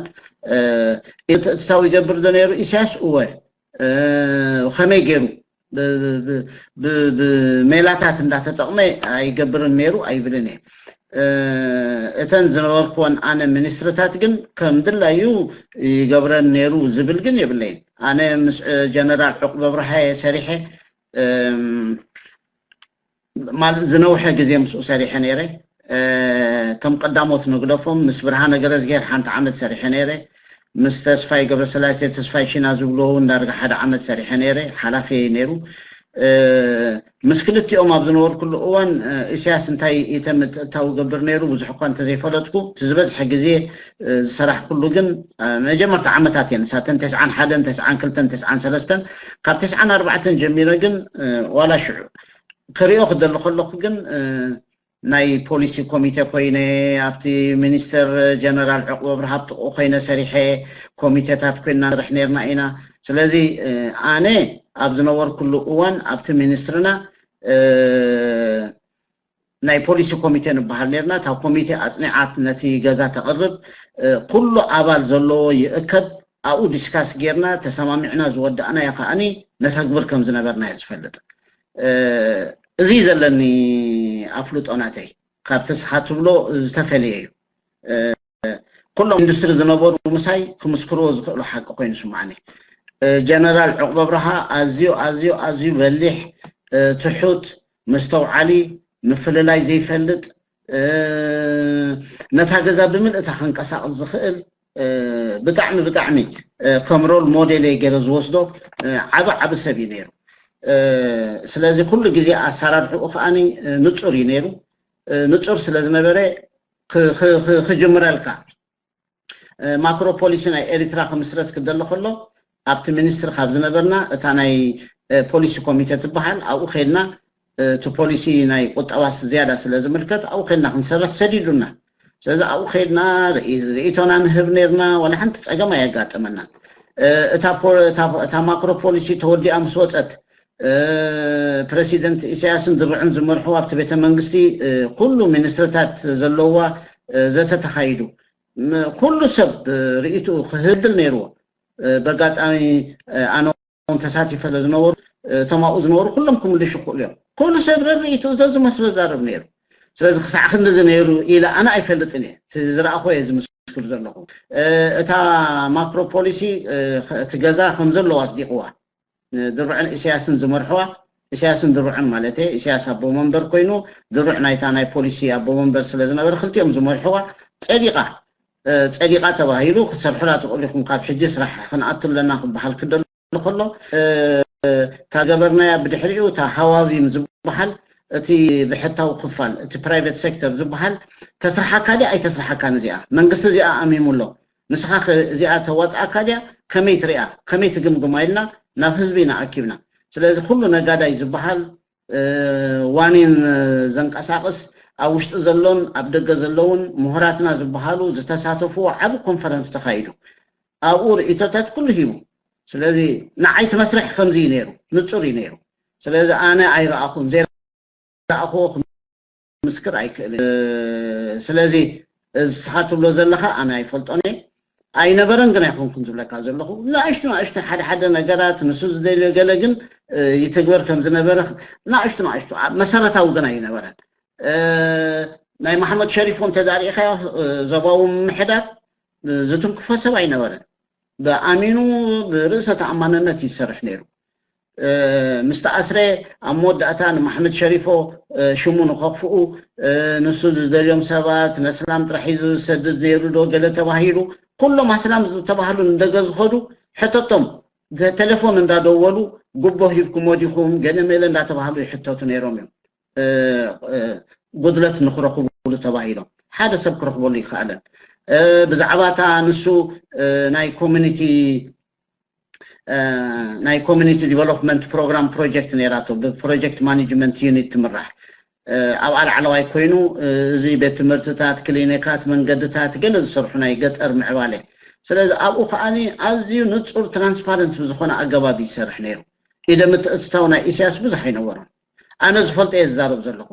ትእትታው ይገብር ዶ ነይሩ ኢሳያስ እወ ከመይ ገይሩ ብሜላታት እንዳተጠቕመ ኣይገብርን ነይሩ ኣይብልን እየ እተን ዝነበርክወን ኣነ ሚኒስትርታት ግን ከም ድላዩ ይገብረን ነይሩ ዝብል ግን የብለይን ኣነ ምስ ጀነራል ዕቁብ ኣብርሃ እየ ሰሪሐ ማለት ዝነውሐ ግዜ ምስኡ ሰሪሐ ነይረ ከም ቀዳሞት ንግደፎም ምስ ብርሃነ ገረዝጌር ሓንቲ ዓመት ሰሪሐ ነይረ ምስ ተስፋይ ገብረስላሴ ተስፋይ ሺና ዝብልዎ እውን ዳርጋ ሓደ ዓመት ሰሪሐ ነይረ ሓላፊ ነይሩ ምስ ክልቲኦም ኣብ ዝነበርኩሉ እዋን ኢሳያስ እንታይ ኢተ ምትእታው ገብር ነይሩ ብዙሕ እኳ እንተዘይፈለጥኩ እቲ ዝበዝሐ ግዜ ዝሰራሕኩሉ ግን መጀመርታ ዓመታት እየን ንሳተን ተስዓን ሓደን ተስዓን ክልተን ተስዓን ሰለስተን ካብ ተስዓን ኣርባዕተን ጀሚረ ግን ዋላ ሽዑ ክሪኦ ክደሊ ከለኹ ግን ናይ ፖሊሲ ኮሚቴ ኮይነ ኣብቲ ሚኒስተር ጀነራል ዕቁብ ኣብርሃ ኣብጥቑ ኮይነ ሰሪሐ ኮሚቴታት ኮይና ንሰርሕ ነርና ኢና ስለዚ ኣነ ኣብ ዝነበርኩሉ እዋን ኣብቲ ሚኒስትርና ናይ ፖሊሲ ኮሚቴ ንበሃል ነርና እታ ኮሚቴ ኣፅኒዓት ነቲ ገዛ ተቕርብ ኩሉ ኣባል ዘለዎ ይእከብ ኣብኡ ዲስካስ ጌርና ተሰማሚዕና ዝወዳእናዮ ከዓኒ ነተግብር ከም ዝነበርና እየ ዝፈልጥ እዚ ዘለኒ ኣፍልጦ ናተይ ካብቲ ስኻ ትብሎ ዝተፈለየ እዩ ኩሎም ኢንዱስትሪ ዝነበሩ ምሳይ ክምስክርዎ ዝኽእሉ ሓቂ ኮይኑ ስማዕኒ ጀነራል ዕቁብ ኣብርሃ ኣዝዩ ኣዝዩ ኣዝዩ በሊሕ ትሑት መስተውዓሊ ምፍልላይ ዘይፈልጥ ነታ ገዛ ብምልእታ ከንቀሳቕስ ዝኽእል ብጣዕሚ ብጣዕሚ ከም ሮል ሞዴል እየ ገይረ ዝወስዶ ዓቢ ዓቢ ሰብ እዩ ነይሩ ስለዚ ኩሉ ግዜ ኣሰራርሕኡ ከዓኒ ንጹር እዩ ነይሩ ንጹር ስለ ዝነበረ ክጅምረልካ ማክሮ ፖሊሲ ናይ ኤሪትራ ክምስረት ክደሎ ከሎ ኣብቲ ሚኒስትሪ ካብ ዝነበርና እታ ናይ ፖሊሲ ኮሚቴ ትበሃል ኣብኡ ከይድና እቲ ፖሊሲ ናይ ቁጠባስ ዝያዳ ስለ ዝምልከት ኣብኡ ከይድና ክንሰርሕ ሰዲዱና ስለዚ ኣብኡ ከይድና ርእቶና ንህብ ነርና ዋላ ሓንቲ ፀገም ኣየጋጠመናን እታ ማክሮ ፖሊሲ ተወዲኣ ምስ ወፀት ፕረሲደንት ኢሳያስን ድርዑን ዝመርሕዋ ኣብቲ ቤተ መንግስቲ ኩሉ ሚኒስትርታት ዘለዋ ዘተ ተኻይዱ ኩሉ ሰብ ርእይትኡ ክህድል ነይርዎ በጋጣሚ ኣነ ተሳቲፈ ዝነበሩ እቶም ኣብኡ ዝነበሩ ኩሎም ክምልሹ ክኽእሉ እዮም ኩሉ ሰብ ርእይትኡ ዘዝመስሎ ዛረብ ነይሩ ስለዚ ክሳዕ ክንድዚ ነይሩ ኢለ ኣነ ኣይፈልጥን እየ። ዝረኣኹ እየ ዝምስክር ዘለኹ። እታ ማክሮ ፖሊሲ እቲ ገዛ ከም ዘለዎ ኣጽዲቕዋ። ድሩዕን ኢሳያስን ዝመርሕዋ፣ ኢሳያስን ድሩዕን ማለት እየ። ኢሳያስ ኣቦ መንበር ኮይኑ፣ ድሩዕ ናይታ ናይ ፖሊሲ ኣቦ መንበር ስለ ዝነበረ፣ ክልቲኦም ዝመርሕዋ ጸዲቓ፣ ጸዲቓ ተባሂሉ፣ ክትሰርሑላ ትኽእሉ ኢኹም፣ ካብ ሕጂ ስራሕ ክንኣቱ ኣለና ክበሃል ክደሎ ከሎ፣ እታ ገበርናያ ብድሕሪኡ፣ እታ ሃዋቪም ዝበሃል፣ እቲ ብሕታዊ ክፋል፣ እቲ ፕራይቬት ሴክተር ዝበሃል፣ ተስርሓካ ድያ ኣይተስርሓካን እዚኣ? መንግስቲ እዚኣ ኣሚሙ ኣሎ። ንስኻ ከ እዚኣ ተዋፅኣካ ድያ? ከመይ ትሪኣ? ከመይ ትግምግማ? ኢልና ናብ ህዝቢ ኢና ኣኪብና። ስለዚ ኩሉ ነጋዳይ ዝበሃል ዋኒን ዘንቀሳቕስ ኣብ ውሽጢ ዘሎን ኣብ ደገ ዘለውን ምሁራትና ዝበሃሉ ዝተሳተፍዎ ዓቢ ኮንፈረንስ ተኻይዱ። ኣብኡ ርእይቶታት ኩሉ ሂቡ። ስለዚ ንዓይ እቲ መስርሕ ከምዚ እዩ ነይሩ፣ ንጹር እዩ ነይሩ። ስለዚ ኣነ ኣይረኣኹን፣ ዘይረኣኹዎ ክምስክር ኣይክእልን። ስለዚ እዚ ንስኻ ትብሎ ዘለኻ ኣነ ኣይፈልጦን እየ። ኣይነበረን ግን ኣይኮንኩን ዝብለካ ዘለኹ። ንኣሽቱ ንኣሽቱ ሓደ ሓደ ነገራት ንሱ ዝደልዮ ገለ ግን ይትግበር ከም ዝነበረ ንኣሽቱ ንኣሽቱ መሰረታዊ ግን ኣይነበረን። ናይ መሓመድ ሸሪፎ እንተ ዳኣ ርኢኻዮ ዞባዊ ምምሕዳር ዝትንክፎ ሰብ ኣይነበረን። ብኣሚኑ ብርእሰ ተኣማንነት ይሰርሕ ነይሩ። ምስ ተኣስረ ኣብ መወዳእታ ንማሕመድ ሸሪፎ ሽሙ ንኸኽፍኡ ንሱ ዝደልዮም ሰባት ነስላም ጥራሕ እዩ ዝሰድድ ነይሩ ዶ ገለ ተባሂሉ ኩሎም ኣስላም ዝተባህሉ ንደገ ዝኸዱ ሕተቶም ቴሌፎን እንዳደወሉ ጉቦ ሂብኩም ወዲኹም ገለ መለ እንዳተባህሉ ይሕተቱ ነይሮም እዮም። ጉድለት ንክረኽብሉ ተባሂሎም ሓደ ሰብ ክረኽበሉ ይከኣለን። ብዛዕባ እታ ንሱ ናይ ኮሚኒቲ ናይ ኮሚኒቲ ዲቨሎፕመንት ፕሮግራም ፕሮጀክት ነይራቶ ብፕሮጀክት ማኔጅመንት ዩኒት ትምራሕ ኣብኣ ላዕለዋይ ኮይኑ እዚ ቤት ትምህርትታት ክሊኒካት መንገድታት ገለ ዝሰርሑ ናይ ገጠር ምዕባለ ስለዚ ኣብኡ ከዓኒ ኣዝዩ ንፁር ትራንስፓረንት ብዝኾነ ኣገባብ ይሰርሕ ነይሩ ኢደ ምትእትታው ናይ ኢሳያስ ብዙሕ ኣይነበሮን ኣነ ዝፈልጦ እየ ዝዛረብ ዘለኹ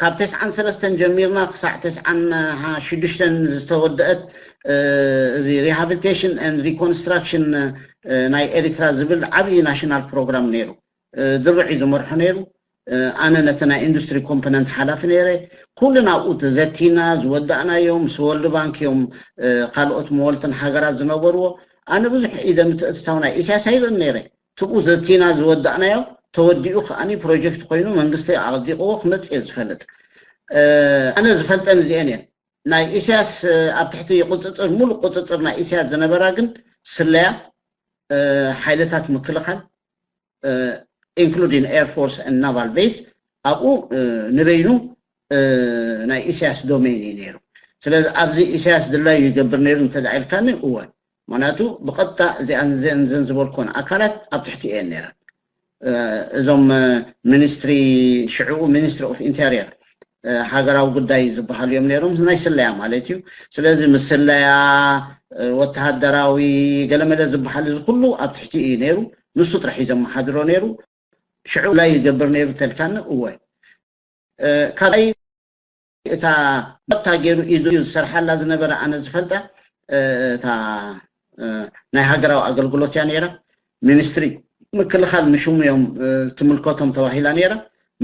ካብ ተስዓን ሰለስተን ጀሚርና ክሳዕ ተስዓን ሽዱሽተን ዝተወደአት እዚ rehabilitation and reconstruction ናይ ኤሪትራ ዝብል ዓብዪ ናሽናል ፕሮግራም ነይሩ ድርዕ እዩ ዝመርሖ ነይሩ ኣነ ነቲ ናይ ኢንዱስትሪ ኮምፖነንት ሓላፊ ነይረ ኩሉ ናብኡ ተዘቲና ዝወዳእናዮም ምስ ወልድ ባንክ እዮም ካልኦት መወልትን ሃገራት ዝነበርዎ ኣነ ብዙሕ ኢደ ምትእትታው ናይ ኢሳያስ ኣይርእን ነይረ ትብኡ ዘቲና ዝወዳእናዮ ተወዲኡ ከዓኒ ፕሮጀክት ኮይኑ መንግስቲ ኣቕዲቕዎ ክመፅእ እየ ዝፈልጥ ኣነ ዝፈልጠን እዚአን እየን ናይ ኢሳያስ ኣብ ትሕቲ ቁፅፅር ሙሉእ ቁፅፅር ናይ ኢሳያስ ዝነበራ ግን ስለያ ሓይልታት ምክልኻል including air force and naval base ኣብኡ ንበይኑ ናይ ኢሳያስ ዶሜን እዩ ነይሩ ስለዚ ኣብዚ ኢሳያስ ድላዩ ይገብር ነይሩ እንተዳ ኢልካኒ እወ ምክንያቱ ብቐጥታ እዚኣን እዘን ዝበልኮን ኣካላት ኣብ ትሕቲ እየን ነይረን እዞም ሚኒስትሪ ሽዕኡ ሚኒስትሪ ኦፍ ኢንቴሪየር ሃገራዊ ጉዳይ ዝበሃሉ እዮም ነይሮም ናይ ስለያ ማለት እዩ ስለዚ ምስ ስለያ ወተሃደራዊ ገለመለ ዝበሃል እዚ ኩሉ ኣብ ትሕቲ እዩ ነይሩ ንሱ ጥራሕ እዩ ዘመሓድሮ ነይሩ ሽዑ ላይ ይገብር ነይሩ ተልካኒ እወ ካልኣይ እታ መታ ገይሩ ኢዱ እዩ ዝሰርሓላ ዝነበረ ኣነ ዝፈልጣ እታ ናይ ሃገራዊ ኣገልግሎት እያ ነይራ ሚኒስትሪ ምክልኻል ንሽሙ እዮም ትምልከቶም ተባሂላ ነይራ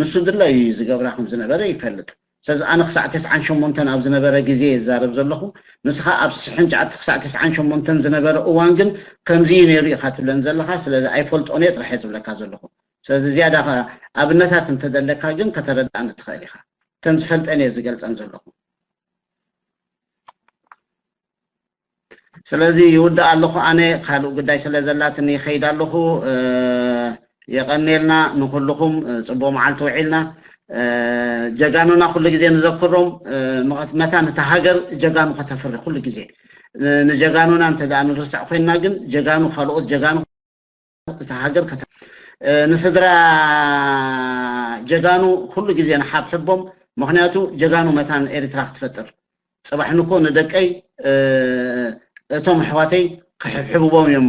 ንሱ ድላ እዩ ዝገብራ ከም ዝነበረ ይፈልጥ ስለዚ ኣነ ክሳዕ ተስዓን ሸሞንተን ኣብ ዝነበረ ግዜ ይዛረብ ዘለኹ ንስኻ ኣብ ስሕን ሸዓተ ክሳዕ ተስዓን ሸሞንተን ዝነበረ እዋን ግን ከምዚ እዩ ነይሩ ኢኻ ትብለን ዘለኻ ስለዚ ኣይፈልጦን እየ ጥራሕ እየ ዝብለካ ዘለኹ ስለዚ ዝያዳ ኣብነታት እንተደለካ ግን ከተረድኣኒ ትኽእል ኢኻ እተን ዝፈልጠን እየ ዝገልፀን ዘለኹ ስለዚ ይውዳእ ኣለኹ ኣነ ካልእ ጉዳይ ስለ ዘላትኒ ይኸይድ ኣለኹ የቐንየልና ንኩልኹም ፅቡቅ መዓልቲ ውዒልና ጀጋኑና ኩሉ ግዜ ንዘክሮም መታን እታ ሃገር ጀጋኑ ከተፍሪ ኩሉ ግዜ ንጀጋኑና እንተ ንርስዕ ኮይንና ግን ጀጋኑ ካልኦት ጀጋኑ እታ ሃገር ከተ ንስድራ ጀጋኑ ኩሉ ግዜ ንሓብሕቦም ምክንያቱ ጀጋኑ መታን ኤርትራ ክትፈጥር ፅባሕ ንኮ ንደቀይ እቶም ኣሕዋተይ ክሕብሕብዎም እዮም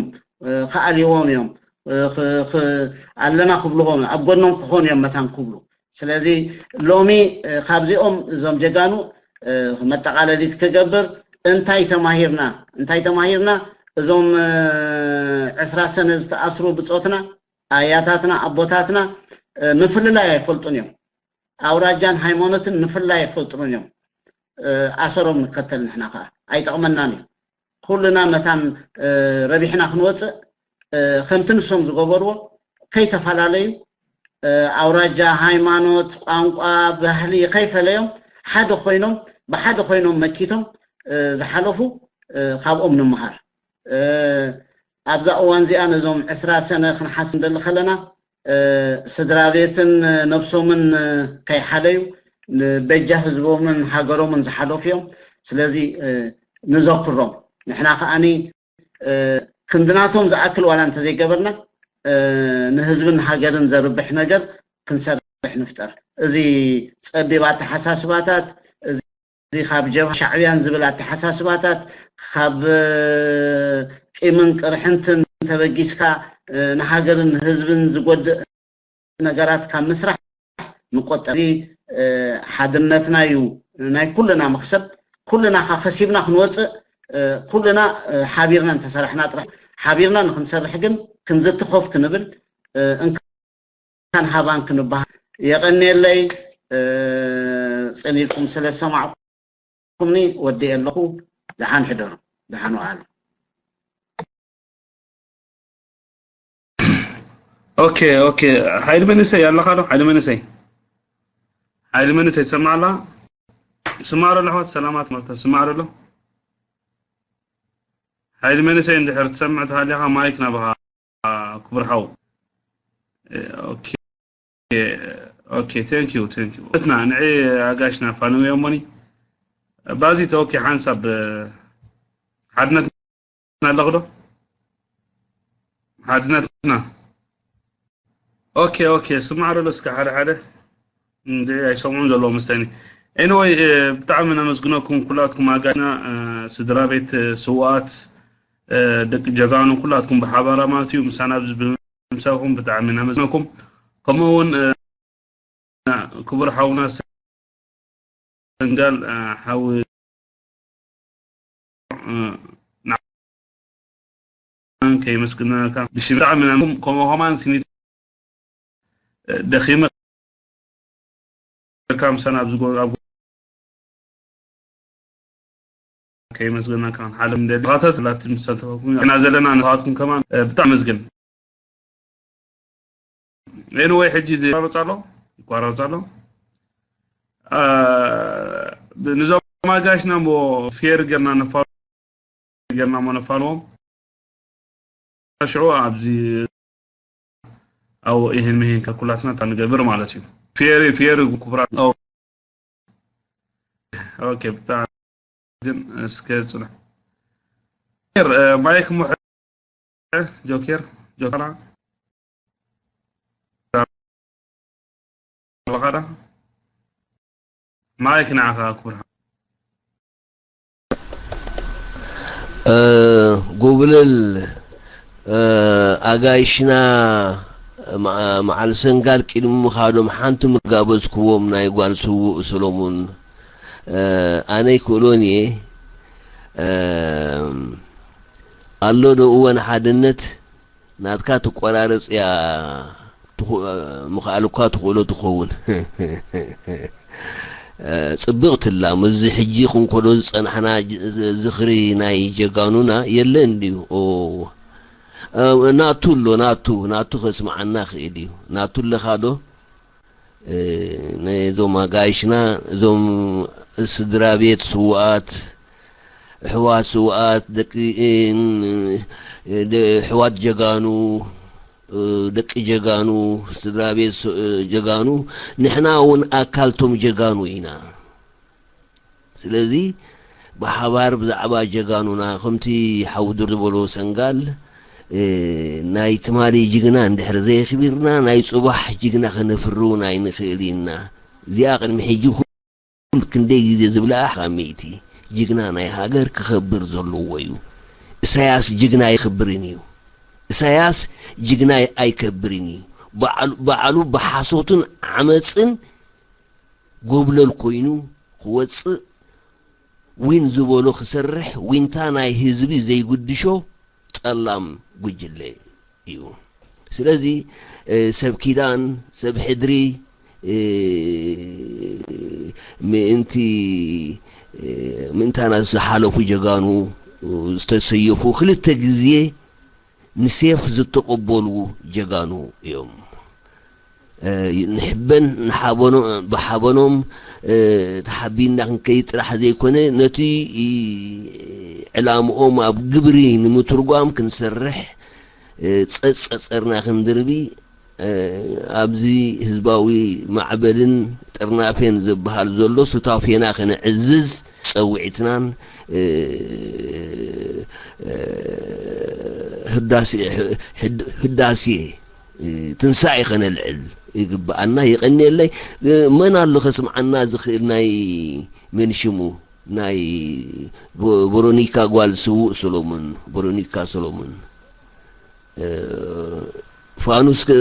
ክኣልዎም እዮም ኣለና ክብልዎም ኣብ ጎኖም ክኾኑ እዮም መታን ክብሉ ስለዚ ሎሚ ካብዚኦም እዞም ጀጋኑ መጠቓለሊት ክገብር እንታይ ተማሂርና እንታይ ተማሂርና እዞም ዕስራ ሰነ ዝተኣስሩ ብፆትና ኣያታትና ኣቦታትና ምፍልላይ ኣይፈልጡን እዮም ኣውራጃን ሃይማኖትን ምፍላይ ኣይፈልጥሩን እዮም። ኣሰሮም ንከተል ንሕና ከዓ ኣይጠቕመናን እዩ። ኩልና መታን ረቢሕና ክንወፅእ ከምቲ ንሶም ዝገበርዎ ከይተፈላለዩ ኣውራጃ፣ ሃይማኖት፣ ቋንቋ፣ ባህሊ ከይፈለዮም ሓደ ኮይኖም ብሓደ ኮይኖም መኪቶም ዝሓለፉ ካብኦም ንምሃር። ኣብዛ እዋን እዚኣ ነዞም ዕስራ ሰነ ክንሓስብ እንደሊ ከለና ስድራ ቤትን ነብሶምን ከይሓለዩ በጃ ህዝቦምን ሃገሮምን ዝሓለፉ እዮም። ስለዚ ንዘክሮም ንሕና ከዓኒ ክንድናቶም ዝኣክል ዋላ እንተዘይገበርና ንህዝብን ሃገርን ዘርብሕ ነገር ክንሰርሕ ንፍጠር። እዚ ጸቢብ ኣተሓሳስባታት፣ እዚ ካብ ጀብሃ ሻዕብያን ዝብል ኣተሓሳስባታት፣ ካብ ቂምን ቅርሕንትን ተበጊስካ ንሃገርን ንህዝብን ዝጎድእ ነገራት ካብ ምስራሕ ንቆጠብ። እዚ ሓድነትና እዩ ናይ ኩልና መክሰብ። ኩልና ከሲብና ክንወፅእ ኩልና ሓቢርና እንተሰራሕና ጥራሕ። ሓቢርና ንክንሰርሕ ግን ክንዝቲ ኮፍ ክንብል እንካን ሃባን ክንበሃል። የቐንየለይ። ፅን ኢልኩም ስለ ዝሰማዕኩምኒ ወዲኤ ኣለኹ። ደሓን ሕደሩ፣ ደሓን ውዓሉ። ኦኬ ኦኬ። ሓይሊ መንእሰይ ኣለኻ ዶ? ሓይሊ መንእሰይ፣ ሓይሊ መንእሰይ ትሰምዕ ኣላ? ስማዕ ዶ ኣሕዋት? ሰላማት ማለት ስማዕ ዶ ኣሎ? ሓይሊ መንእሰይ እንድሕር ትሰምዕ ተሃሊኻ ማይክ ናባኻ ክቡር ሓው። ኦኬ ኦኬ። Thank you thank you። እትና ንዒ ኣጋሽና ፋንውዮ እሞኒ ባዚ ተወኪ ሓንሳብ ሓድነትና ኣለኹ ዶ? ሓድነትና። ኦኬ ኦኬ። ስማዕ ዶ እስከ ሓደ ሓደ እንደ ኣይሰምዑን ዘለዉ መስተኒ። Anyway ብጣዕሚ ነመስግነኩም ኩላትኩም ኣጋሽና፣ ስድራ ቤት ስውኣት፣ ደቂ ጀጋኑ ኩላትኩም ብሓባራ ማለት እዩ። ምሳና ኣብዚ ብምሳኹም ብጣዕሚ ነመስግነኩም። ከምኡ እውን ክቡር ሓውና ሰንጋል ሓዊ ከየመስግነካ ብሽም ብጣዕሚ ናምኩም ከምኡ ከማን ስኒት ደኺመ ከም ሰና ኣብ ዝጎ ኣብ ከየመስገና ካን ሓለም እንደ ባታት ላት ምሳተፈኩም ኢና ዘለና ንኻትኩም ከማን ብጣዕሚ መስግን። Anyway ሕጂ ይቋረጽ ኣሎ ይቋረጽ ኣሎ። ንዞም ኣጋሽና እሞ ፌር ጌርና ነፋ ጌርና እሞ ነፋንዎም። ሽዑ ኣብዚ ኣብኡ ይህን ምሂን ካልኩላትና እታ ንገብር ማለት እዩ። ፌር ፌር ክቡራት ኦኬ ብጣዕሚ ግን እስከ ጽንሕ። ጆኬር ማይክ ሙሐ ጆኬር ጆኬራ ኣለኻ ዳ? ማይክ ንዓኻ ክቡር ሓው። ጎብለል ኣጋይሽና መዓል ሰንጋል ቅድሚ ምኻዶም ሓንቲ ምጋበዝክዎም ናይ ጓል ስዉእ ሰሎሙን ኣነ ይክእሎን እየ ኣሎ ዶ እወን ሓድነት ናትካ ትቆራረጽ እያ ምኽኣል እኳ ትኽእሎ ትኸውን። ጽብቕቲ እላ ምስዚ ሕጂ ክንኮዶ ዝጸናሕና ዝኽሪ ናይ ጀጋኑና የለን ድዩ? ናቱ ኣሎ ናቱ ናቱ ከስምዓና ክእል እዩ። ናቱ ኣለኻ ዶ? ነዞም ኣጋይሽና እዞም ስድራ ቤት ስውኣት ኣሕዋት ስውኣት ደቂ ኣሕዋት ጀጋኑ ደቂ ጀጋኑ ስድራ ቤት ጀጋኑ ንሕና እውን ኣካልቶም ጀጋኑ ኢና። ስለዚ ብሓባር ብዛዕባ ጀጋኑና ከምቲ ሓውዱር ዝበሎ ሰንጋል ናይ ትማሊ ጅግና እንድሕር ዘየኽቢርና ናይ ፅባሕ ጅግና ከነፍሪ እውን ኣይንኽእል ኢና። እዚኣ ቅድሚ ሕጂ ኩል ክንደይ ግዜ ዝብላ ሓሚእቲ ጅግና ናይ ሃገር ክኸብር ዘለዎ እዩ። እሳያስ ጅግና ኣይኽብርን እዩ። እሳያስ ጅግና ኣይከብርን እዩ። ባዕሉ ብሓሶትን ዓመፅን ጎብለል ኮይኑ ክወፅእ ዊን ዝበሎ ክሰርሕ ዊንታ ናይ ህዝቢ ዘይጉድሾ ጠላም ጉጅለ እዩ። ስለዚ ሰብ ኪዳን ሰብ ሕድሪ እ፣ ምእንቲ፣ እ፣ ምእንታና ዝሓለፉ ጀጋኑ ዝተሰየፉ ክልተ ግዜ ንሴፍ ዝተቐበሉ ጀጋኑ እዮም። እ፣ ንሕበን ንሓበኖ-፣ ብሓበኖም፣ እ፣ ተሓቢንና ክንከይድ ጥራሕ ዘይኮነ፣ ነቲ፣ እ፣ ዕላምኦም ኣብ ግብሪ ንምትርጓም ክንሰርሕ፣ እ፣ ጸጸጸርና ክንድርቢ፣ እ፣ ኣብዚ ህዝባዊ ማዕበልን ጥርናፌን ዝበሃል ዘሎ ሱታፌና ከነዕዝዝ ጸውዒትናን፣ እ፣ እ፣ ህዳሴ፣ ህ-፣ ህድ-፣ ህዳሴ፣ እ፣ ትንሳኤ ከነልዕል ይግብኣና። የቐንየለይ። እ፣ መን ኣሎ ከስምዓና ዝኽእል ናይ መን ሽሙ? ናይ ቨ-፣ ቨሮኒካ ጓል ስዉእ ሰሎሞን፣ ቨሮኒካ ሰሎሞን። እ፣ ፋኑስ ከ-፣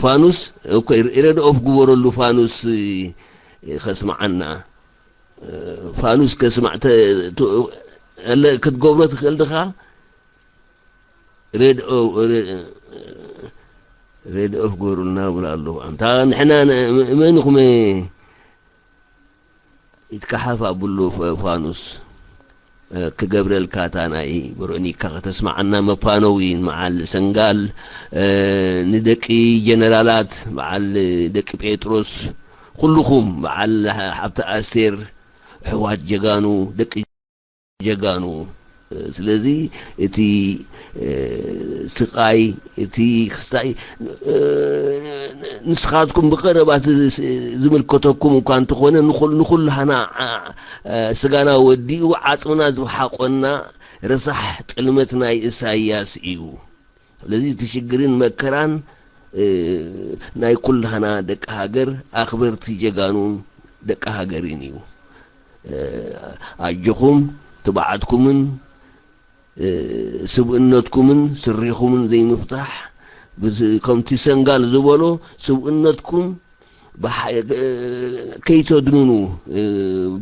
ፋኑስ፣ ኦኬ፣ ሬድ ኦፍ ግበረሉ ፋኑስ፣ እ፣ ከስምዓና። እ፣ ፋኑስ ከስማዕ ተ-፣ ቱ-፣ ኣለ ክትገብሮ ትኽእል ድኻ? ሬድ ኦ-፣ ሬ-፣ ሬድ ኦፍ ግበሩልና ብላ ኣለኹ። ኣንታ ንሕና ን-፣ መን ኢኹም? ይትካሓፍ ኣብሉ ፈ-፣ ፋኑስ፣ እ፣ ክገብረልካ እታ ናይ ቨሮኒካ ከተስማዓና መፋነዊ መዓል ሰንጋል፣ እ፣ ንደቂ ጀነራላት በዓል ደቂ ጴጥሮስ፣ ኩልኹም በዓል ሓብቲ ኣስቴር፣ ኣሕዋት ጀጋኑ፣ ደቂ ጀጋኑ። እ፣ ስለዚ እቲ፣ እ፣ ስቓይ፣ እቲ ክስታይ፣ እ፣ ንስኻትኩም ብቐረባ እቲ ስ-፣ ዝምልከተኩም እኳ እንተኾነ፣ ንኹል-፣ ንኹላህና፣ ዓ-፣ እ፣ ስጋና ወዲኡ ዓጽምና ዝወሓቆና ረሳሕ ጥልመት ናይ ኢሳያስ እዩ። ስለዚ እቲ ሽግርን መከራን፣ እ፣ ናይ ኩላህና ደቂ ሃገር ኣኽበርቲ ጀጋኑን ደቂ ሃገርን እዩ። እ፣ ኣጆኹም ትብዓትኩምን፣ እ፣ ስብእነትኩምን ስሪኹምን ዘይምፍታሕ፣ ብዝ-፣ ከምቲ ሰንጋል ዝበሎ ስብእነትኩም ብሓ-፣ እ፣ ከይተድንኑ፣ እ፣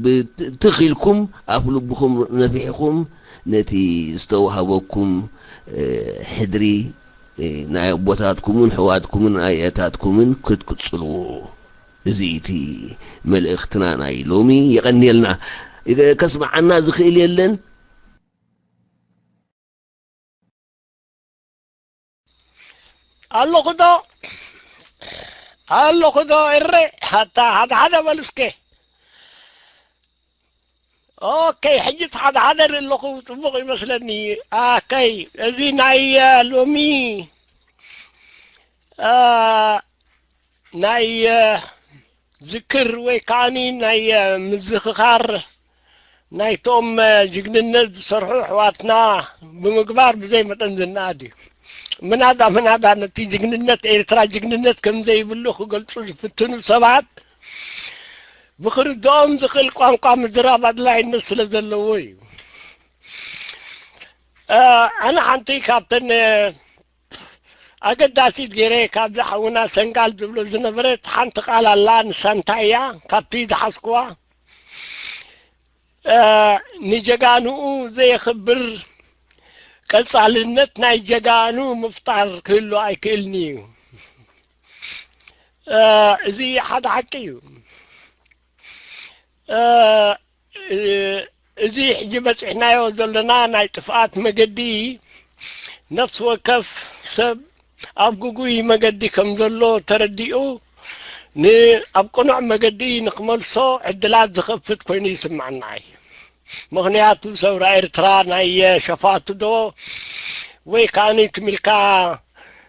ብ-፣ ትኽ ኢልኩም ኣፍ ልብኹም ነፊሕኩም ነቲ ዝተዋህበኩም፣ እ፣ ሕድሪ፣ እ፣ ናይ ኣቦታትኩምን ኣሕዋትኩምን ኣያታትኩምን ክትቅጽልዎ። እዚ እቲ መልእኽትና ናይ ሎሚ። የቐንየልና። እ፣ ከስምዓና ዝኽእል የለን። ኣለኹ ዶ? ኣለኹ ዶ? እረ፣ ኣታ ሓደ ሓደ በሉ እስከ። ኦኬ፣ ሕጂ ሓደ ሓደ ርኢ ኣለኹ፣ ጽቡቕ ይመስለኒ። ኣከይ፣ እዚ ናይ፣ እ፣ ሎሚ፣ እ፣ ናይ፣ እ፣ ዝክር ወይ ከዓኒ ናይ፣ እ፣ ምዝኽኻር ናይቶም፣ እ፣ ጅግንነት ዝሰርሑ ኣሕዋትና ብምግባር ብዘይ መጠን ዝነኣድ እዩ። ምናዳ ምናዳ ነቲ ጅግንነት ኤርትራ ጅግንነት ከም ዘይብሉ ክገልጹ ዝፍትኑ ሰባት ብኽርድኦም ዝኽእል ቋንቋ ምዝራብ ኣድላይነት ስለ ዘለዎ እዩ። እ፣ ኣነ ሓንቲ ካብተን፣ እ፣ ኣገዳሲት ገይረ ካብዛ ሓውና ሰንጋል ዝብሎ ዝነበረት ሓንቲ ቃል ኣላ፣ ንሳ እንታይ እያ? ካብቲ ዝሓዝኩዋ፣ እ፣ ንጀጋንኡ ዘየኽብር ቀጻልነት ናይ ጀጋኑ ምፍጣር ክህሉ ኣይክእልን እዩ። እ፣ እዚ ሓደ ሓቂ እዩ። እ፣ እ፣ እዚ ሕጂ በጺሕናዮ ዘለና ናይ ጥፍኣት መገዲ፣ ነፍሲ ወከፍ ሰብ ኣብ ግጉይ መገዲ ከም ዘሎ ተረዲኡ፣ ን-፣ ኣብ ቅኑዕ መገዲ ንክመልሶ ዕድላት ዝኸፍት ኮይኑ ይስምዓና እዩ። ምኽንያቱ ሰውራ ኤርትራ ናይ ሸፋቱ ዶ ወይ ከኣ ትም ኢልካ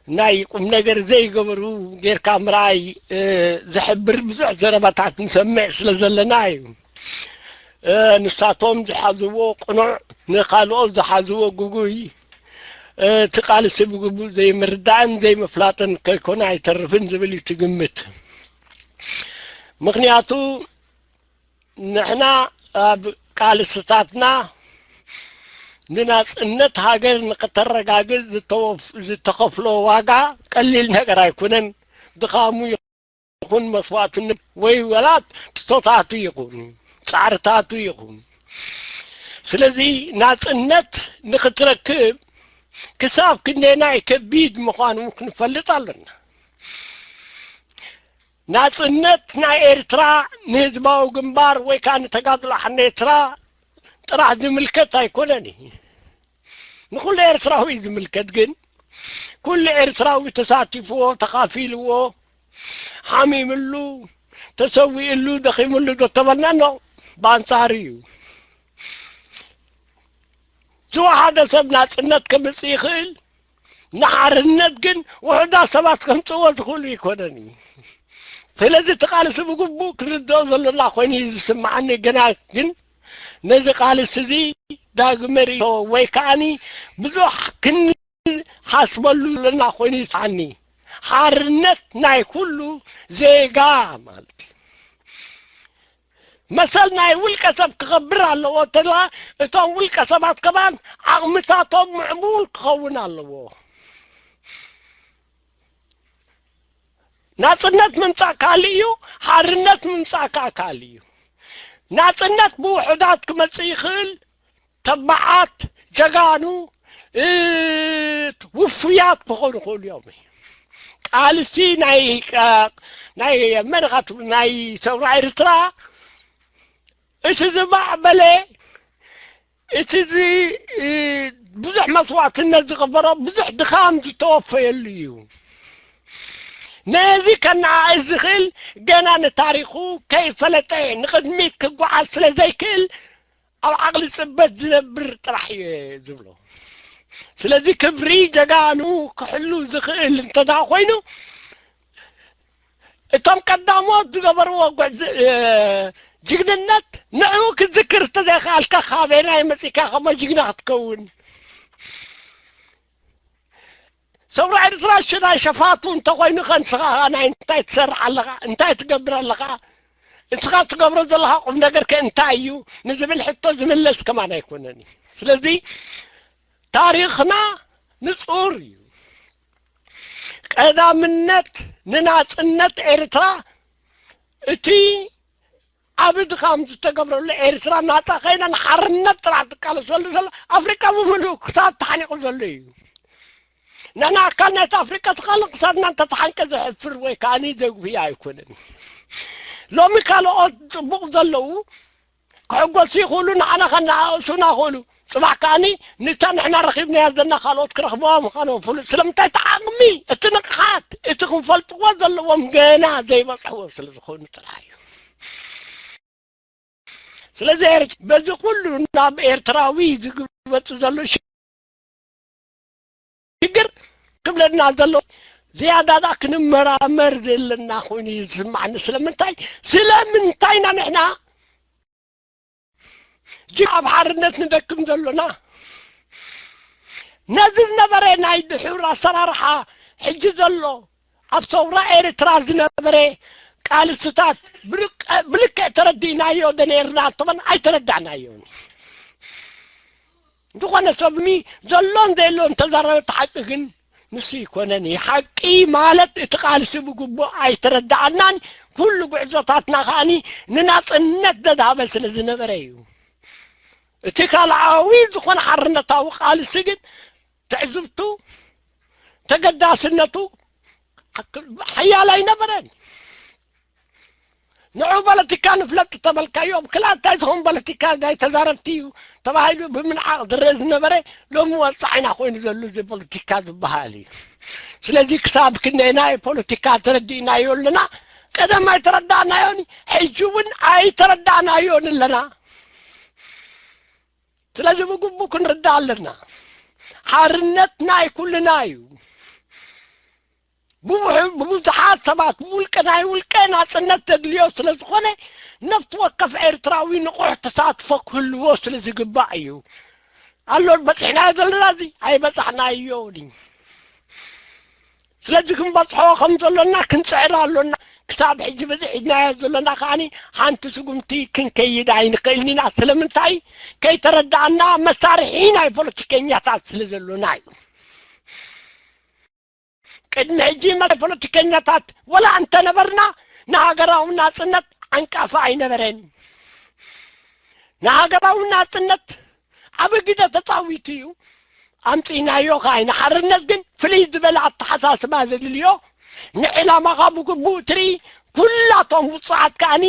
ናይ ቁም ነገር ዘይገበሩ ጌርካ ምርኣይ፣ እ፣ ዝሕብር ብዙሕ ዘረባታት ንሰምዕ ስለ ዘለና እዩ። እ፣ ንሳቶም ዝሓዝዎ ቅኑዕ፣ ንኻልኦት ዝሓዝዎ ግጉይ፣ እ፣ እቲ ቃልሲ ብግቡእ ዘይምርዳእን ዘይምፍላጥን ከይኮነ ኣይተርፍን ዝብል እዩ እቲ ግምት። ምኽንያቱ ንሕና ኣብ ቃልስታትና ንናጽነት ሃገር ንኽተረጋግጽ ዝተወፍ-፣ ዝተኸፍሎ ዋጋ ቀሊል ነገር ኣይኮነን። ድኻሙ ይኹን መስዋዕትነት ወይ ወላ ጥቶታቱ ይኹን ጻዕርታቱ ይኹን። ስለዚ ናጽነት ንኽትረክብ ክሳብ ክንደየናይ ከቢድ ምዃኑ ክንፈልጥ ኣለና። ናጽነት ናይ ኤርትራ ንህዝባዊ ግንባር ወይ ከዓ ንተጋድሎ ሓርነት ኤርትራ ጥራሕ ዝምልከት ኣይኮነን እዩ። ንኹሉ ኤርትራዊ እዩ ዝምልከት። ግን ኩሉ ኤርትራዊ ተሳቲፍዎ፣ ተኻፊልዎ፣ ሓሚምሉ፣ ተሰዊእሉ፣ ደኺምሉ ዶ ተበልና? ኖ፣ ብኣንጻሩ እዩ። ዝወሓደ ሰብ ናጽነት ከምጽእ ይኽእል፣ ንሓርነት ግን ውሑዳት ሰባት ከምጽእዎ ዝኽእሉ ኣይኮነን እዩ። ስለዚ እቲ ቃልሲ ብግቡእ ክንርድኦ ዘለና ኮይኑ እዩ ዝስምዓኒ። ግና ግን ነዚ ቃልሲ እዚ ዳግመ ርእይቶ ወይ ከዓኒ ብዙሕ ክንሓስበሉ ዘለና ኮይኑ ይስምዓኒ። ሓርነት ናይ ኩሉ ዜጋ ማለት እዩ። መሰል ናይ ውልቀ ሰብ ክኸብር ኣለዎ። ተላ እቶም ውልቀ ሰባት ከማን ዓቕምታቶም ምዕቡል ክኸውን ኣለዎ። ናጽነት ምምጻእ ካልእ እዩ፣ ሓርነት ምምጻእ ከዓ ካልእ እዩ። ናጽነት ብውሑዳት ክመጽእ ይኽእል፣ ተባዓት፣ ጀጋኑ፣ እ፣ ውፉያት ክኾኑ ይኽእሉ እዮም። ቃልሲ ናይ፣ እ፣ ናይ መሪኻት ናይ ሰውራ ኤርትራ እቲ ዝማዕበለ፣ እቲ ዚ-፣ እ፣ ብዙሕ መስዋዕትነት ዝኸፈሎ፣ ብዙሕ ድኻም ዝተወፈየሉ እዩ። ነዚ ከነኣእዝ ዝኽእል ገና ንታሪኹ ከይፈለጠ ንቕድሚት ክጓዓዝ ስለ ዘይክእል ኣብ ዓቕሊ ጽበት ዝነብር ጥራሕ እዩ ዝብሎ። ስለዚ ክብሪ ጀጋኑ ክሕሉ ዝኽእል እንተዳ ኮይኑ እቶም ቀዳሞት ዝገበርዎ ጉዕዝ-፣ እ፣ ጅግንነት ንዕኡ ክትዝክር ዝተዘይከኣልካ ካበናይ መጺእካ ከሞ ጅግና ክትከውን? ሰውራ ኤርትራ ሽናይ ሸፋቱ እንተኾይኑ ከንስኻ ናይ እንታይ ትሰርሕ ኣለኻ? እንታይ ትገብር ኣለኻ? ንስኻ ትገብሮ ዘለኻ ቁም ነገር ከ እንታይ እዩ? ንዝብል ሕቶ ዝምለስ ከማን ኣይኮነን እዩ። ስለዚ ታሪኽና ንጹር እዩ። ቀዳምነት ንናጽነት ኤርትራ እቲ ዓቢ ድኻም ዝተገብረሉ ኤርትራ ናጻ ኸይና ንሓርነት ጥራሕ ትቃለሰሉ ዘሎ ኣፍሪቃ ብምሉእ ክሳብ ተሓኒቑ ዘሎ እዩ። ንሕና ኣካል ናይቲ ኣፍሪቃ ተኻልን ክሳድና እንተተሓንቀ ዘሕፍር ወይ ከዓኒ ዘጉህይ ኣይኮነን። ሎሚ ካልኦት ጽቡቕ ዘለዉ ክሕጎሱ ይኽእሉ፣ ንዓና ከነኣእሱና ይኽእሉ። ጽባሕ ከዓኒ ንታ ንሕና ረኺብናያ ዘለና ካልኦት ክረኽብዋ ምዃኖም ፍሉጥ። ስለምንታይ? እቲ ዓቕሚ፣ እቲ ንቕሓት፣ እቲ ክንፈልጥዎ ዘለዎም ገና ዘይበጽሕዎ ስለ ዝኾኑ ጥራሕ እዩ። ስለዚ ኤርት-፣ በዚ ኩሉ ናብ ኤርትራዊ ዝግበጽ ዘሎ ሽግር ክብለና ዘሎ ዝያዳ ደኣ ክንመራመር ዘለና ኮይኑ እዩ ዝስማዓኒ። ስለምንታይ? ስለምንታይ ኢና ንሕና ጅ-፣ ኣብ ሓርነት ንደክም ዘሎና? ነዚ ዝነበረ ናይ ድሑር ኣሰራርሓ ሕጂ ዘሎ ኣብ ሰውራ ኤርትራ ዝነበረ ቃልስታት ብልቀ-፣ ብልክዕ ተረዲእናዮ ዶ ነይርና? ኣቶመን ኣይተረዳእናዮን። ዝኾነ ሰብ ሚ ዘሎን ዘየሎን ተዛረበ፣ እቲ ሓቂ ግን ንሱ ይኮነን። ሓቂ ማለት እቲ ቃልሲ ብግቡእ ኣይተረዳኣናን። ኩሉ ጉዕዞታትና ከዓኒ ንናጽነት ዘድሃበ ስለ ዝነበረ እዩ። እቲ ካልኣዊ ዝኾነ ሓርነታዊ ቃልሲ ግን ትዕዝብቱ፣ ተገዳስነቱ ሓያል ኣይነበረን። ንዑ ፖለቲካ ንፍለጥ ተበልካዮም፣ ክላ እንታይ ዝኸውን ፖለቲካ ናይ ተዛረብቲ እዩ ተባሂሉ ብምንዓቕ ዝረአ ዝነበረ፣ ሎሚ ወጻዒና ኮይኑ ዘሎ እዚ ፖለቲካ ዝበሃል እዩ። ስለዚ ክሳብ ክንደይ ናይ ፖለቲካ ተረዲእናዮ ኣለና፣ ቀደም ኣይተረዳእናዮን፣ ሕጂ እውን ኣይተረዳእናዮን ኣለና። ስለዚ ብግቡእ ክንርዳእ ኣለና። ሓርነት ናይ ኩልና እዩ። ብውሑ-፣ ብብዙሓት ሰባት ውልቀ፣ ናይ ውልቀ ናጽነት ዘድልዮ ስለ ዝኾነ፣ ነፍሲ ወከፍ ኤርትራዊ ንቑሕ ተሳትፎ ክህልዎ ስለ ዝግባእ እዩ። ኣሎ በጺሕናዮ ዘለና፣ እዚ ኣይበጻሕናዮን እዩ። ስለዚ ክንበጽሖ ከም ዘሎና ክንጽዕር ኣሎና። ክሳብ ሕጂ በጺሕናዮ ዘሎና ከዓኒ ሓንቲ ስጉምቲ ክንከይድ ኣይንኽእልን ኢና። ስለምንታይ? ከይተረዳእና መሳርሒ ናይ ፖለቲከኛታት ስለ ዘሎና እዩ። ቅድሚ ሕጂ መሳርሒ ፖለቲከኛታት ወላ እንተነበርና ንሃገራዊ ናጽነት ዓንቃፊ ኣይነበረን። ንሃገራዊ ናጽነት ዓቢ ግደ ተጻዊቱ እዩ። ኣምጺእናዮ ከኣ ኢና። ሓርነት ግን ፍልይ ዝበለ ኣተሓሳስባ ዘድልዮ፣ ንዕላማኻ ብግቡእ ትርኢ፣ ኩላቶም ውፅዓት ከዓኒ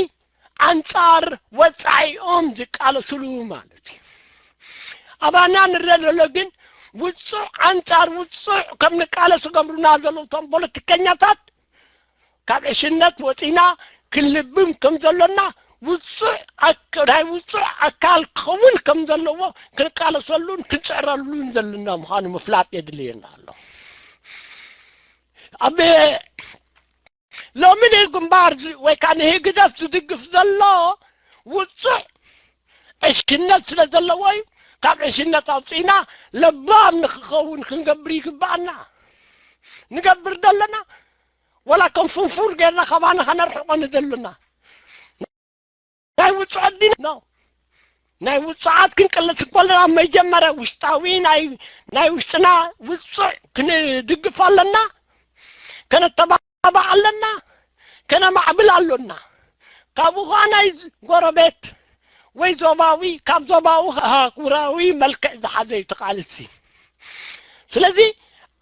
ኣንፃር ወፃኢኦም ዝቃለስሉ ማለት እዩ። ኣባና ንረአ ዘሎ ግን ውፁዕ ኣንፃር ውፁዕ ከም ንቃለስ ዝገብሩና ዘለዉ እቶም ፖለቲከኛታት ካብ ዕሽነት ወፂና ክንልብም ከም ዘሎና ውፁዕ ናይ ውፁዕ ኣካል ክኸውን ከም ዘለዎ ክንቃለሰሉን ክንፅዕረሉን ዘለና ምዃኑ ምፍላጥ የድልየና ኣሎ። ኣብ ሎሚ ንግንባር ወይ ከዓ ንህግደፍ ዝድግፍ ዘሎ ውፁዕ ዕሽነት ስለ ዘለዎ እዩ። ካብ ዕሽነት ኣውፅእና ለባም ንክኸውን ክንገብር ይግባኣና። ንገብር ዘለና ወላ ከም ፍንፉር ጌርና ካባና ከነርሕቆ ንደልና ናይ ውፅዓት ዲና ነው። ናይ ውፅዓት ክንቅልስ እኮ ኣለና። መጀመርያ ውሽጣዊ ናይ ናይ ውሽጥና ውፅዕ ክንድግፍ ኣለና፣ ከነተባባዕ ኣለና፣ ከነማዕብል ኣሎና። ካብኡ ከዓ ናይ ጎረቤት ወይ ዞባዊ ካብ ዞባዊ ኣህጉራዊ መልክዕ ዝሓዘ እዩ ተቃልሲ። ስለዚ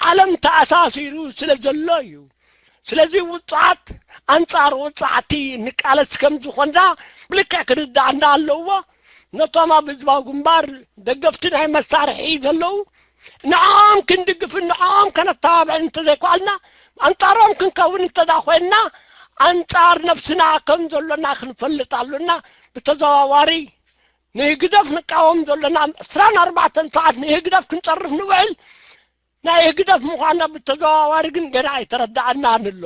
ዓለም ተኣሳሲሩ ስለ ዘሎ እዩ። ስለዚ ውፅዓት ኣንፃር ውፅዓቲ ንቃለስ ከም ዝኾንዛ ብልክዕ ክርዳእና ኣለዎ። ነቶም ኣብ ህዝባዊ ግንባር ደገፍቲ ናይ መሳርሒ ዘለዉ ንዕኦም ክንድግፍን ንዕኦም ከነተባብዕን እንተዘይኳልና ኣንፃሮም ክንከውን እንተዳ ኮይንና ኣንፃር ነብስና ከም ዘሎና ክንፈልጥ ኣሎና። ብተዘዋዋሪ ንህግደፍ ንቃወም ዘለና ዕስራን ኣርባዕተን ሰዓት ንህግደፍ ክንፀርፍ ንውዕል ናይ ህግደፍ ምዃንና ብተዘዋዋሪ ግን ገና ኣይተረዳኣናን ኣሎ።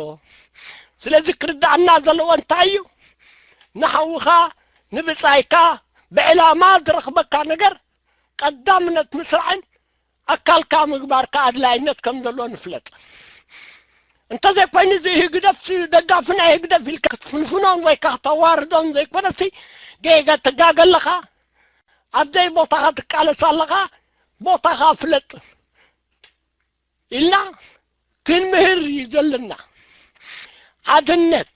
ስለዚ ክርዳኣና ዘለዎ እንታይ እዩ? ንሓውኻ ንብፃይካ ብዕላማ ዝረኽበካ ነገር ቀዳምነት ምስራዕን ኣካልካ ምግባርካ ኣድላይነት ከም ዘሎ ንፍለጥ። እንተዘይኮይኑ እዚ ህግደፍ ደጋፊ ናይ ህግደፍ ኢልካ ክትፍንፍኖን ወይ ከዓ ክተዋርዶን ዘይኮነሲ ጌጋ ትጋገ ኣለኻ። ኣብ ዘይ ቦታኻ ትቃለስ ኣለኻ። ቦታኻ ፍለጥ ኢልና ክንምህር እዩ ዘለና። ሓድነት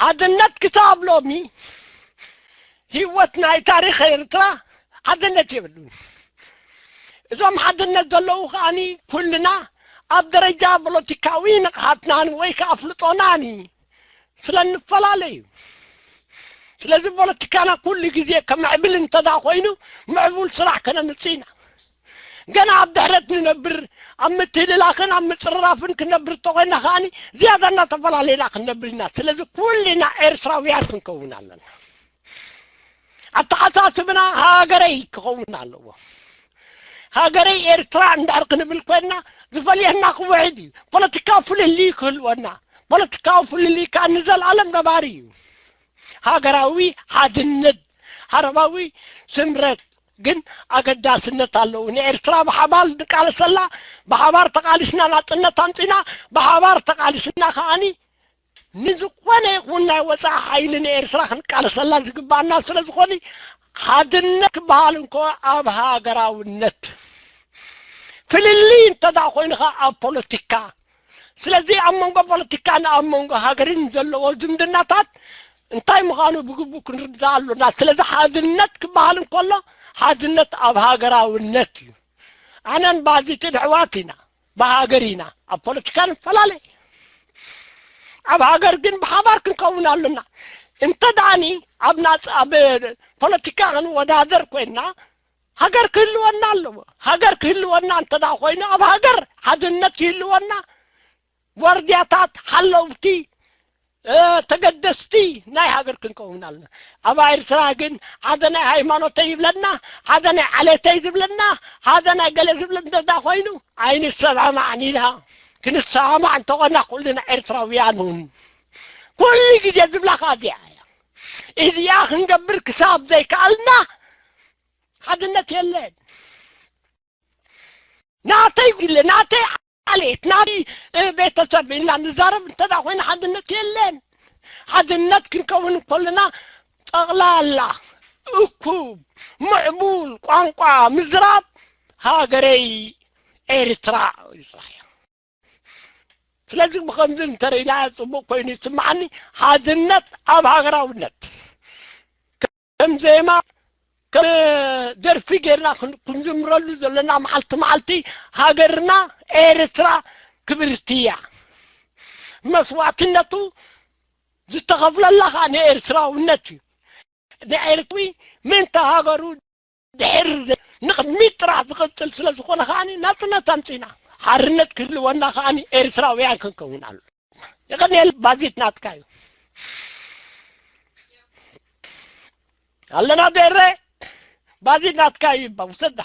ሓድነት ክሳብ ሎሚ ህይወት ናይ ታሪኽ ኤርትራ ሓድነት የብሉን። እዞም ሓድነት ዘለዉ ከዓኒ ኩልና ኣብ ደረጃ ፖለቲካዊ ንቕሓትናን ወይ ከዓ ፍልጦናን ስለ እንፈላለዩ። ስለዚ ፖለቲካና ኩሉ ግዜ ከምዕብል እንተዳ ኮይኑ ምዕቡል ስራሕ ከነምፅእ ኢና። ገና ኣብ ድሕረት ንነብር ኣብ ምትህልላኽን ኣብ ምፅርራፍን ክንነብር እንተኮይና ከዓኒ ዝያዳ እናተፈላለየና ክንነብር ኢና። ስለዚ ኩልና ኤርትራውያን ክንከውን ኣለና። ኣተሓሳስብና ሃገረይ ክኸውን ኣለዎ። ሃገረይ ኤርትራ እንድሕር ክንብል ኮይንና ዝፈልየና ክውሕድ እዩ። ፖለቲካዊ ፍልልይ ክህልወና፣ ፖለቲካዊ ፍልልይ ከዓ ንዘለኣለም ነባሪ እዩ። ሃገራዊ ሓድነት፣ ሃረባዊ ስምረት ግን ኣገዳስነት ኣለዎ። ንኤርትራ ብሓባር ንቃለሰላ፣ ብሓባር ተቃሊስና ናጽነት ኣምጺና፣ ብሓባር ተቃሊስና ከዓኒ ንዝኾነ ይኹን ናይ ወፃኢ ሓይሊ ንኤርትራ ክንቃለሰላ ዝግባኣና ስለ ዝኾነ ሓድነት ክበሃል እንኮ ኣብ ሃገራውነት ፍልልይ እንተዳ ኮይኑ ከዓ ኣብ ፖለቲካ። ስለዚ ኣብ መንጎ ፖለቲካን ኣብ መንጎ ሃገርን ዘለዎ ዝምድናታት እንታይ ምዃኑ ብግቡእ ክንርዳእ ኣሎና። ስለዚ ሓድነት ክበሃል እንከሎ ሓድነት ኣብ ሃገራውነት እዩ። ኣነን ባዚትን ኣሕዋት ኢና፣ ብሃገር ኢና። ኣብ ፖለቲካ ንፈላለ፣ ኣብ ሃገር ግን ብሓባር ክንከውን ኣሎና። እንተ ደኣኒ ኣብ ናጽ ኣብ ፖለቲካ ክንወዳደር ኮይንና ሃገር ክህልወና ኣለዎ። ሃገር ክህልወና እንተ ደኣ ኮይኑ ኣብ ሃገር ሓድነት ይህልወና፣ ዋርድያታት፣ ሓለውቲ፣ ተገደስቲ ናይ ሃገር ክንከውን ኣለና። ኣብ ኤርትራ ግን ሓደ ናይ ሃይማኖተይ ይብለና፣ ሓደ ናይ ዓሌተይ ዝብለና፣ ሓደ ናይ ገለ ዝብለና እንተ ደኣ ኮይኑ ኣይንሰማማዕን ኢና። ክንሰማማዕ እንተኾና ኩልና ኤርትራውያን ውን ኩሉ ግዜ ዝብላ ከኣ እዚኣ እያ። እዚኣ ክንገብር ክሳብ ዘይከኣልና ሓድነት የለን። ናተይ ጉጅለ፣ ናተይ ዓሌት፣ ናተይ ቤተሰብ ኢልና ንዛረብ እንተ ደኣ ኮይና ሓድነት የለን። ሓድነት ክንከውን እንከለና ጠቕላላ እኩብ ምዕቡል ቋንቋ ምዝራብ ሃገረይ ኤርትራ እዩ ጥራሕ። ስለዚ ብኸምዚ እንተርኢና ጽቡቕ ኮይኑ ይስምዓኒ። ሓድነት ኣብ ሃገራውነት ከም ዜማ ከም ደርፊ ጌርና ክንዝምረሉ ዘለና መዓልቲ መዓልቲ ሃገርና ኤርትራ ክብርቲ እያ። መስዋዕትነቱ ዝተኸፍለላ ከዓ ንኤርትራውነት እዩ። ንኤርትራዊ ምእንተ ሃገሩ ድሕር ንቕድሚት ጥራሕ ዝቕፅል ስለ ዝኾነ ከዓ ናፅነት ኣምፂና፣ ሓርነት ክህልወና ከዓ ኤርትራውያን ክንከውን ኣሎ። ይቐንየል። ባዚት ናትካ እዩ። ኣለና ደረ። ባዚት ናትካ እዩ። ይባ ውሰዳ።